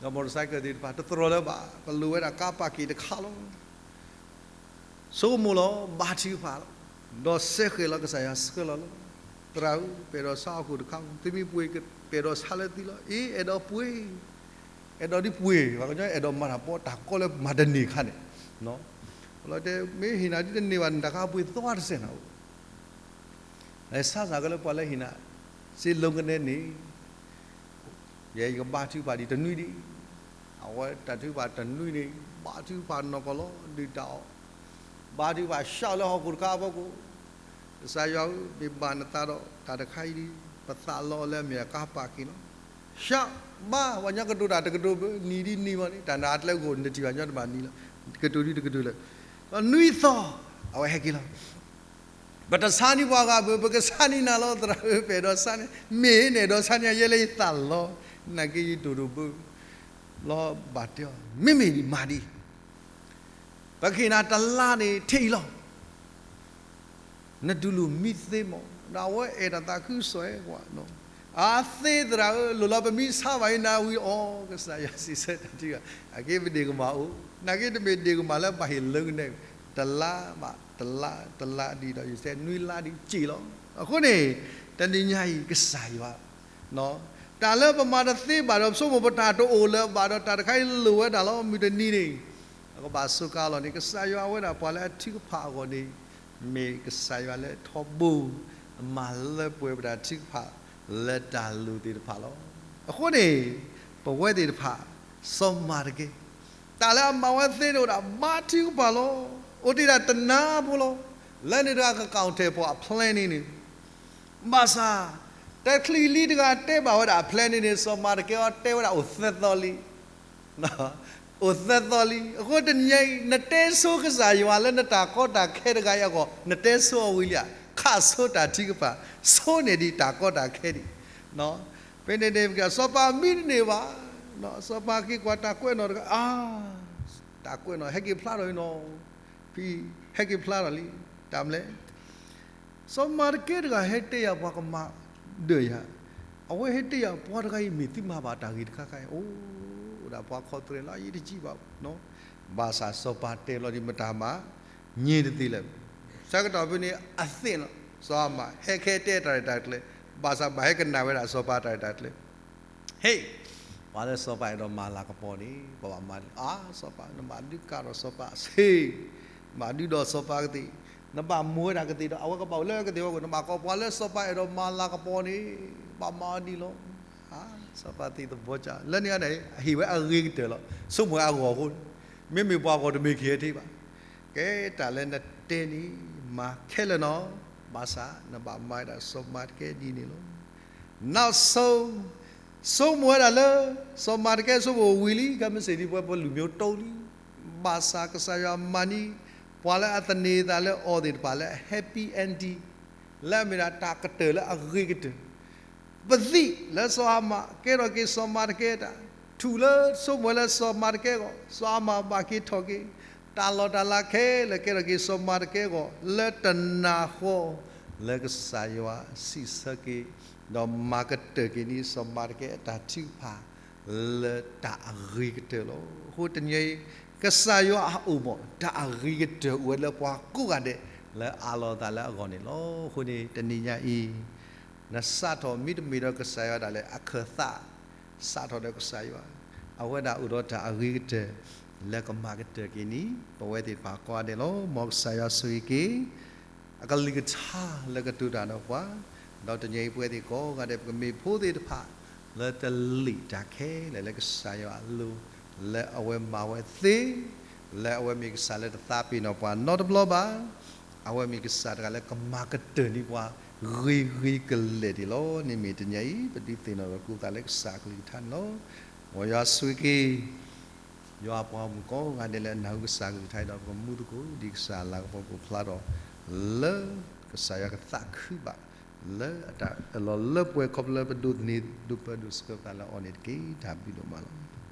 ဒီး motorcycle သ့ၣ်တဖၣ် တသရိာ်လၢၤဘၣ် ပလိၣ်ဝဲဒၣ်ကါပာ်က့ၤတခါလီၤ. ဆိကမိၣ်လီၤ ဘါထုကဖၣ်လီၤ, ဒီးစဲဃဲၤလီၤကစၢ်ယွၤဆှၢလီၤလီၤ. သရၣ်ဧၢ, ပအဲၣ်ဒိးဆါဟီၣ်ခိၣ်တခါ, သုမ့ၢ်ပှ့ၤ ပအဲၣ်ဒိးဆါလၢသုလီၤ. အ့ အဲၣ်ဒိးပှ့ၤ, အဲၣ်ဒိးဒ်ပှ့ၤ, ပှၤကညီအဲၣ်ဒိးမၤတၢ်ပီတၢ်ကီလၢမၤတန့ၢ်အခါန့ၣ်, လီၤတဲမ့ၢ်ဟ့ၣ်နၤဒ်တန့ၢ်ဘၣ်န့ၣ် တၢ်ကါပှ့ၤသီတစဲးနၤအိၣ် လဲၤဆါစၢ်ကလၢပှၤလၢဟ့ၣ်နၤ စ့လိကနဲန့ၣ်, ယဲယကဘါထုကဖၣ်ဒံးတနွံဒံး, အဝဲတၢ်ထုကဖၣ်တနွံန့ၣ် ဘါထုကဖၣ်နီၢ်ကီၢ်လီၤ ဒုၣ်တၢ်အီၣ်, ဘါထုကဖၣ်ဆှၢလၢဟီၣ်ခိၣ်တခါအဖီခိၣ်, ကစၢ်ယွၤဧၢ, မ့ၢ်ဘၣ်နသးဒီးတၢ်တခါအံၤဒံး ပသးလီအီၤလၢအမ့ၢ်အကါပာ်က့ၤလီၤ. ဆှၢ, ဘါ, ပှၤကညီကတိၤတၢ်တကတိၤဘၣ် နံၤဒ်နံၤမးန့ၣ် တၢ်နၤအကျဲအိၣ် နထံၣ်ဘၣ်ညီတဘၣ်နံၤလီၤ, ကတိၤဒ်တကတိၤလၢၤ, ဒီးနွံသီ, အဝဲဟဲက့ၤလီၤ ပတဆါန့ၢ်ပှၤဂၤဘၣ်, ပကဆါန့ၢ်နၤလီၤ သရၣ်ဧၢ, ပအဲၣ်ဒိးဆါန့ၢ်, မ့ၢ်န့ၣ်အဲၣ်ဒိးဆါန့ၢ်ယဲလၢယသးလီၤ, နာ်က့ယတိၢ်ဒိၣ်ဘၣ်, လီၤဘၣ်တဲအီၤ, မ့မ့ၢ်ဒံးမၤဒံး, ပကဟ့ၣ်နၤတလါန့ၣ် ထဲအံၤလီၤ နတူၢ်လိာ်မံသ့မး, ဒီးအဝဲအဲၣ်တၢ်သးခုကစီၣ်ဝဲ, အသ့သရၣ်ဧၢ, လိၣ်လီၤပမံဆါဘၣ်အံၤနၤဝံၤအီၤ, ကစၢ်ယွၤစံးဆၢတၢ်ထုကဖၣ်, အက့ပဒ့ၣ်ကမၣ်အိၣ်, နာ်က့တမ့ၢ်ဒ့ၣ်ကမၣ်လၢဘၣ်ဟ့ၣ်လၢကနဲ, တလါဘၣ်တလါ, တလါဒ်ဒီးယတဲနွံလါဒ်က့ၤလီၤ. အဃိန့ၣ်, တနံၤညါအံၤကစၢ်ယွၤ တၢ်လၢပမၤတသ့ဘၣ်ဒီး ပဆိကမိၣ်ပတၢ်တအိၣ်လၢၤဘၣ်ဒီး တၢ်တခါအံၤလိၣ်ဝဲဒၣ်လီၤ မုၢ်တနံၤန့ၣ်, ပကဘၣ်စူးကါလီၤန့ၣ် ကစၢ်ယွၤအဝဲဒၣ်ပှၤလၢအထုကဖၣ်အဂီၢ်န့ၣ်, မ့ၢ်ကစၢ်ယွၤလၢထီဘိ မၤလၢပှဲၤပတၢ်ထုကဖၣ် လၢတၢ်လိၣ်သ့ၣ်တဖၣ်လီၤ. အဃိန့ၣ်, ပဝဲသ့ၣ်တဖၣ် စီၤမၤတကဲ တၢ်လၢအမၤဝဲသ့န့ၣ်အိၣ်ဒၣ်ဘါထုကဖၣ်လီၤ. အိၣ်တ့ၢ်ဒၣ်တနါဖိလီၤ. လၢန့ၣ်တဂၤကကၣ်ထဲၣ်ပှၤအ plan န့ၣ်န့ၣ်, ဘၣ်ဆၣ်, တချုးလံတဂၤတဲဘၣ်ဝဲဒၣ်အ plan န့ၣ်န့ၣ် စီၤမၤတကဲအီၤတဲဝဲဒၣ်အိၣ်သၢသီလံ အိၣ်သၢသီလံ. အဃိတနံၤအံၤ နတဲဆိကစၢ်ယွၤလၢနတၢ်ကီတၢ်ခဲတဂၤအံၤအဂီၢ် နတဲဆိအီၤဝံၤလံဧါ, ခးဆိတၢ်ထုကဖၣ်, ဆိန့ၢ်ဒံးတၢ်ကီတၢ်ခဲဒံး. ဖဲန့ၣ်န့ၣ် စီၤပၤမံတန့ၢ်ဘၣ်, စီၤပၤက့ၤကွၢ်တၢ်ကွဲးနီၣ်တဂၤ, အါ, တၢ်ကွဲးနီၣ် ဟဲက့ၤဖျါထီၣ်အံၤနီၤ, ဖံ, ဟဲက့ၤဖျါထီၣ်လံ, တၢ်မနုၤလဲၣ် စီၤမၤတကဲတဂၤဟဲတဲယၤပှၤကမၤဒၢးယၤ, အဝဲဟဲတဲယၤပှၤတဂၤအံၤမ့ၢ်သုမၤဘၣ်တၢ်ဂ့ၢ်တခါခါအံၤ, အိၣ်ဒၣ်ပှၤခီၣ်သရဲၣ်လၢအယံၤတကံၣ်ဘၣ်, ဘၣ်ဆၣ်စီၤပၤတဲလီၤဒံးမတၤမး, ညံတသ့လၢၤ, ဆၢကတီၢ်ဖဲန့ၣ်အသ့ၣ်နီၤ, စီၤအၤမၣ် ဟဲခဲတဲတၢ်ရဲၣ်တၢ်ကျဲၤ, ဘၣ်ဆၣ်ဘၣ်ဟဲကနၣ်ဝဲဒၣ်စီၤပၤတၢ်ရဲၣ်တၢ်ကျဲၤ ဟ့ၣ်, ပှၤလၢစီၤပၤအဲၣ်ဒိးမၤလၤကပီၤန့ၣ် ပဘၣ်မၤဒ်လဲၣ်, အါ, စီၤပၤ နဘၣ်ဒုးကးဒီးစီၤပၤစ့ၢ်, ဘၣ်ဒုးဒီးစီၤပၤကသ့ၣ်, နဘၣ်မိၢ်ဝဲဒၣ်ကသ့ၣ်ဒီး အဝဲကဘၣ်အိၣ်လၢကသ့ၣ်ဝဲအဂီၢ်, နဘၣ်ကိးပှၤလၢစီၤပၤအဲၣ်ဒိးမၤလၤကပီၤန့ၣ် ဘၣ်မၤဒ်လဲၣ်. အါ, စီၤပၤသ့ၣ်သဘီကၢ်, လၢန့ၣ်န့ၣ် အဟ့ၣ်ဝဲအဂ့ၤကတၢၢ်လီၤ, ဆိကမိၣ်ဝဲအဂီၢ်အဃိ, မ့မ့ၢ်ပှၤဂီၢ်တမ့ၢ်ကဟဲထံၣ်ဘၣ်. ကဲတၢ်လၢနတဲန့ၣ် မၤခဲလၢာ်နီၤ, ဘၣ်ဆၣ်နဘၣ်မၤဝဲဒၣ်စီၤမၤတကဲဒ်န့ၣ်လီၤ. နောက်ဆုံး, ဆိကမိၣ်ဝဲဒၣ်လၢ စီၤမၤတကဲဆိကမိၣ်ဝံၤလံ, ခဲမုၢ်ဆ့ၣ်ဒ်ပဝဲပလူမျိုးတုံးလံ ဘၣ်ဆၣ်ကစၢ်ယွၤမၤန့ၢ် ပှၤလၢအသန့ၤသးလၢအီၤသ့ၣ်တဖၣ်လၢ happy ending လၢအမ့ၢ်ဒၣ်တၢ်ကတၢၢ်လၢအဂ့ၤကတၢၢ်, ပသံၣ်လၢစီၤအၤမၣ်ကဲထီၣ်က့ၤစီၤမၤတကဲတၢ်, ထူၣ်လၢဆိကမိၣ်လၢစီၤမၤတကဲအဂီၢ် စီၤအၤမၣ်ဘၣ်က့ၤထီၣ်က့ၤ, တၢ်လီၢ်တၢ်လၤခဲလၢာ်ကဲထီၣ်က့ၤစီၤမၤတကဲအဂီၢ် လၢတနၢ်ဃီ လၢကစၢ်ယွၤစံးဆၢက့ၤ ဒီးမၤကတၢၢ်က့ၤန့ၣ် စီၤမၤတကဲအတၢ်ထုကဖၣ် လၢတၢ်အဂ့ၤကတၢၢ်လီၤ. အဃိတနံၤအံၤ ကစၢ်ယွၤအအိၣ်မး တၢ်အဂ့ၤကတၢၢ်အိၣ်ဝဲလၢပှၤကိးဂၤဒဲး လၢအးလီၤသးလၢအဂီၢ်န့ၣ်လီၤ. အဃိန့ၣ် တနံၤညါအံၤ နစးထီၣ်မ့တမ့ၢ်ဒီးကစၢ်ယွၤဒၣ်လဲာ် အခၢၣ်သး စးထီၣ်ဒီးကစၢ်ယွၤ, အဝဲဒၣ်အိၣ်ဒီးတၢ်အဂ့ၤကတၢၢ် လၢကမၤကတၢၢ်က့ၤန့ၣ် ပဝဲသ့ၣ်တဖၣ်ကိးဂၤဒဲးလီၤ. မ်ကစၢ်ယွၤဆိၣ်ဂ့ၤက့ၤ အကလုၢ်ကထါလၢကတိၤတၢ်ဒီးပှၤ, ဒီးတနံၤအံၤပဝဲသ့ၣ်ကိးဂၤဒဲး ပကမ့ၢ်ဖိသ့ၣ်တဖၣ် လၢတလံာ်တၢ်ခဲလၢာ်လၢကစၢ်ယွၤအလိၤ, လၢအဝဲမၤဝဲသ့, လၢအဝဲမ့ၢ်ကစၢ်လၢတသးပ့ၤနီၣ်ပှၤနီတဘျီဘၣ်, အဝဲမ့ၢ်ကစၢ်တဂၤလၢကမၤကတၢၢ်န့ၢ်ပှၤ ဂ့ၤဂ့ၤကလဲာ်ဒၣ်လီၤ. န့ၣ်မ့ၢ်တနံၤအံၤ ပဒုးသ့ၣ်နီၣ်ဒီးကူသးလၢကစၢ်အကလုၢ်ကထါန့ၣ်လီၤ. မ်ယွၤဆိၣ်ဂ့ၤက့ၤ ယွၤအပှၤဂီၢ်မုၢ်ကိးဂၤဒဲးလၢအနၢ်ဟူကစၢ်အကလုၢ်ကထါဒီး ပကမူသကိးဒ်ကစၢ်အလၤကပီၤကအိၣ်ဖျါထီၣ် လၢကစၢ်ယွၤကသးခုဘၣ် လၢအတၢ်အၢၣ်လီၤလၢပှဲၤခီဖျိလၢပဒိးန့ၢ်ဒိးပၢဒိးဆှၢပသးလၢအီၤန့ၣ်တက့ၢ်. တၢ်ဘျုးဒိၣ်မးလီၤ.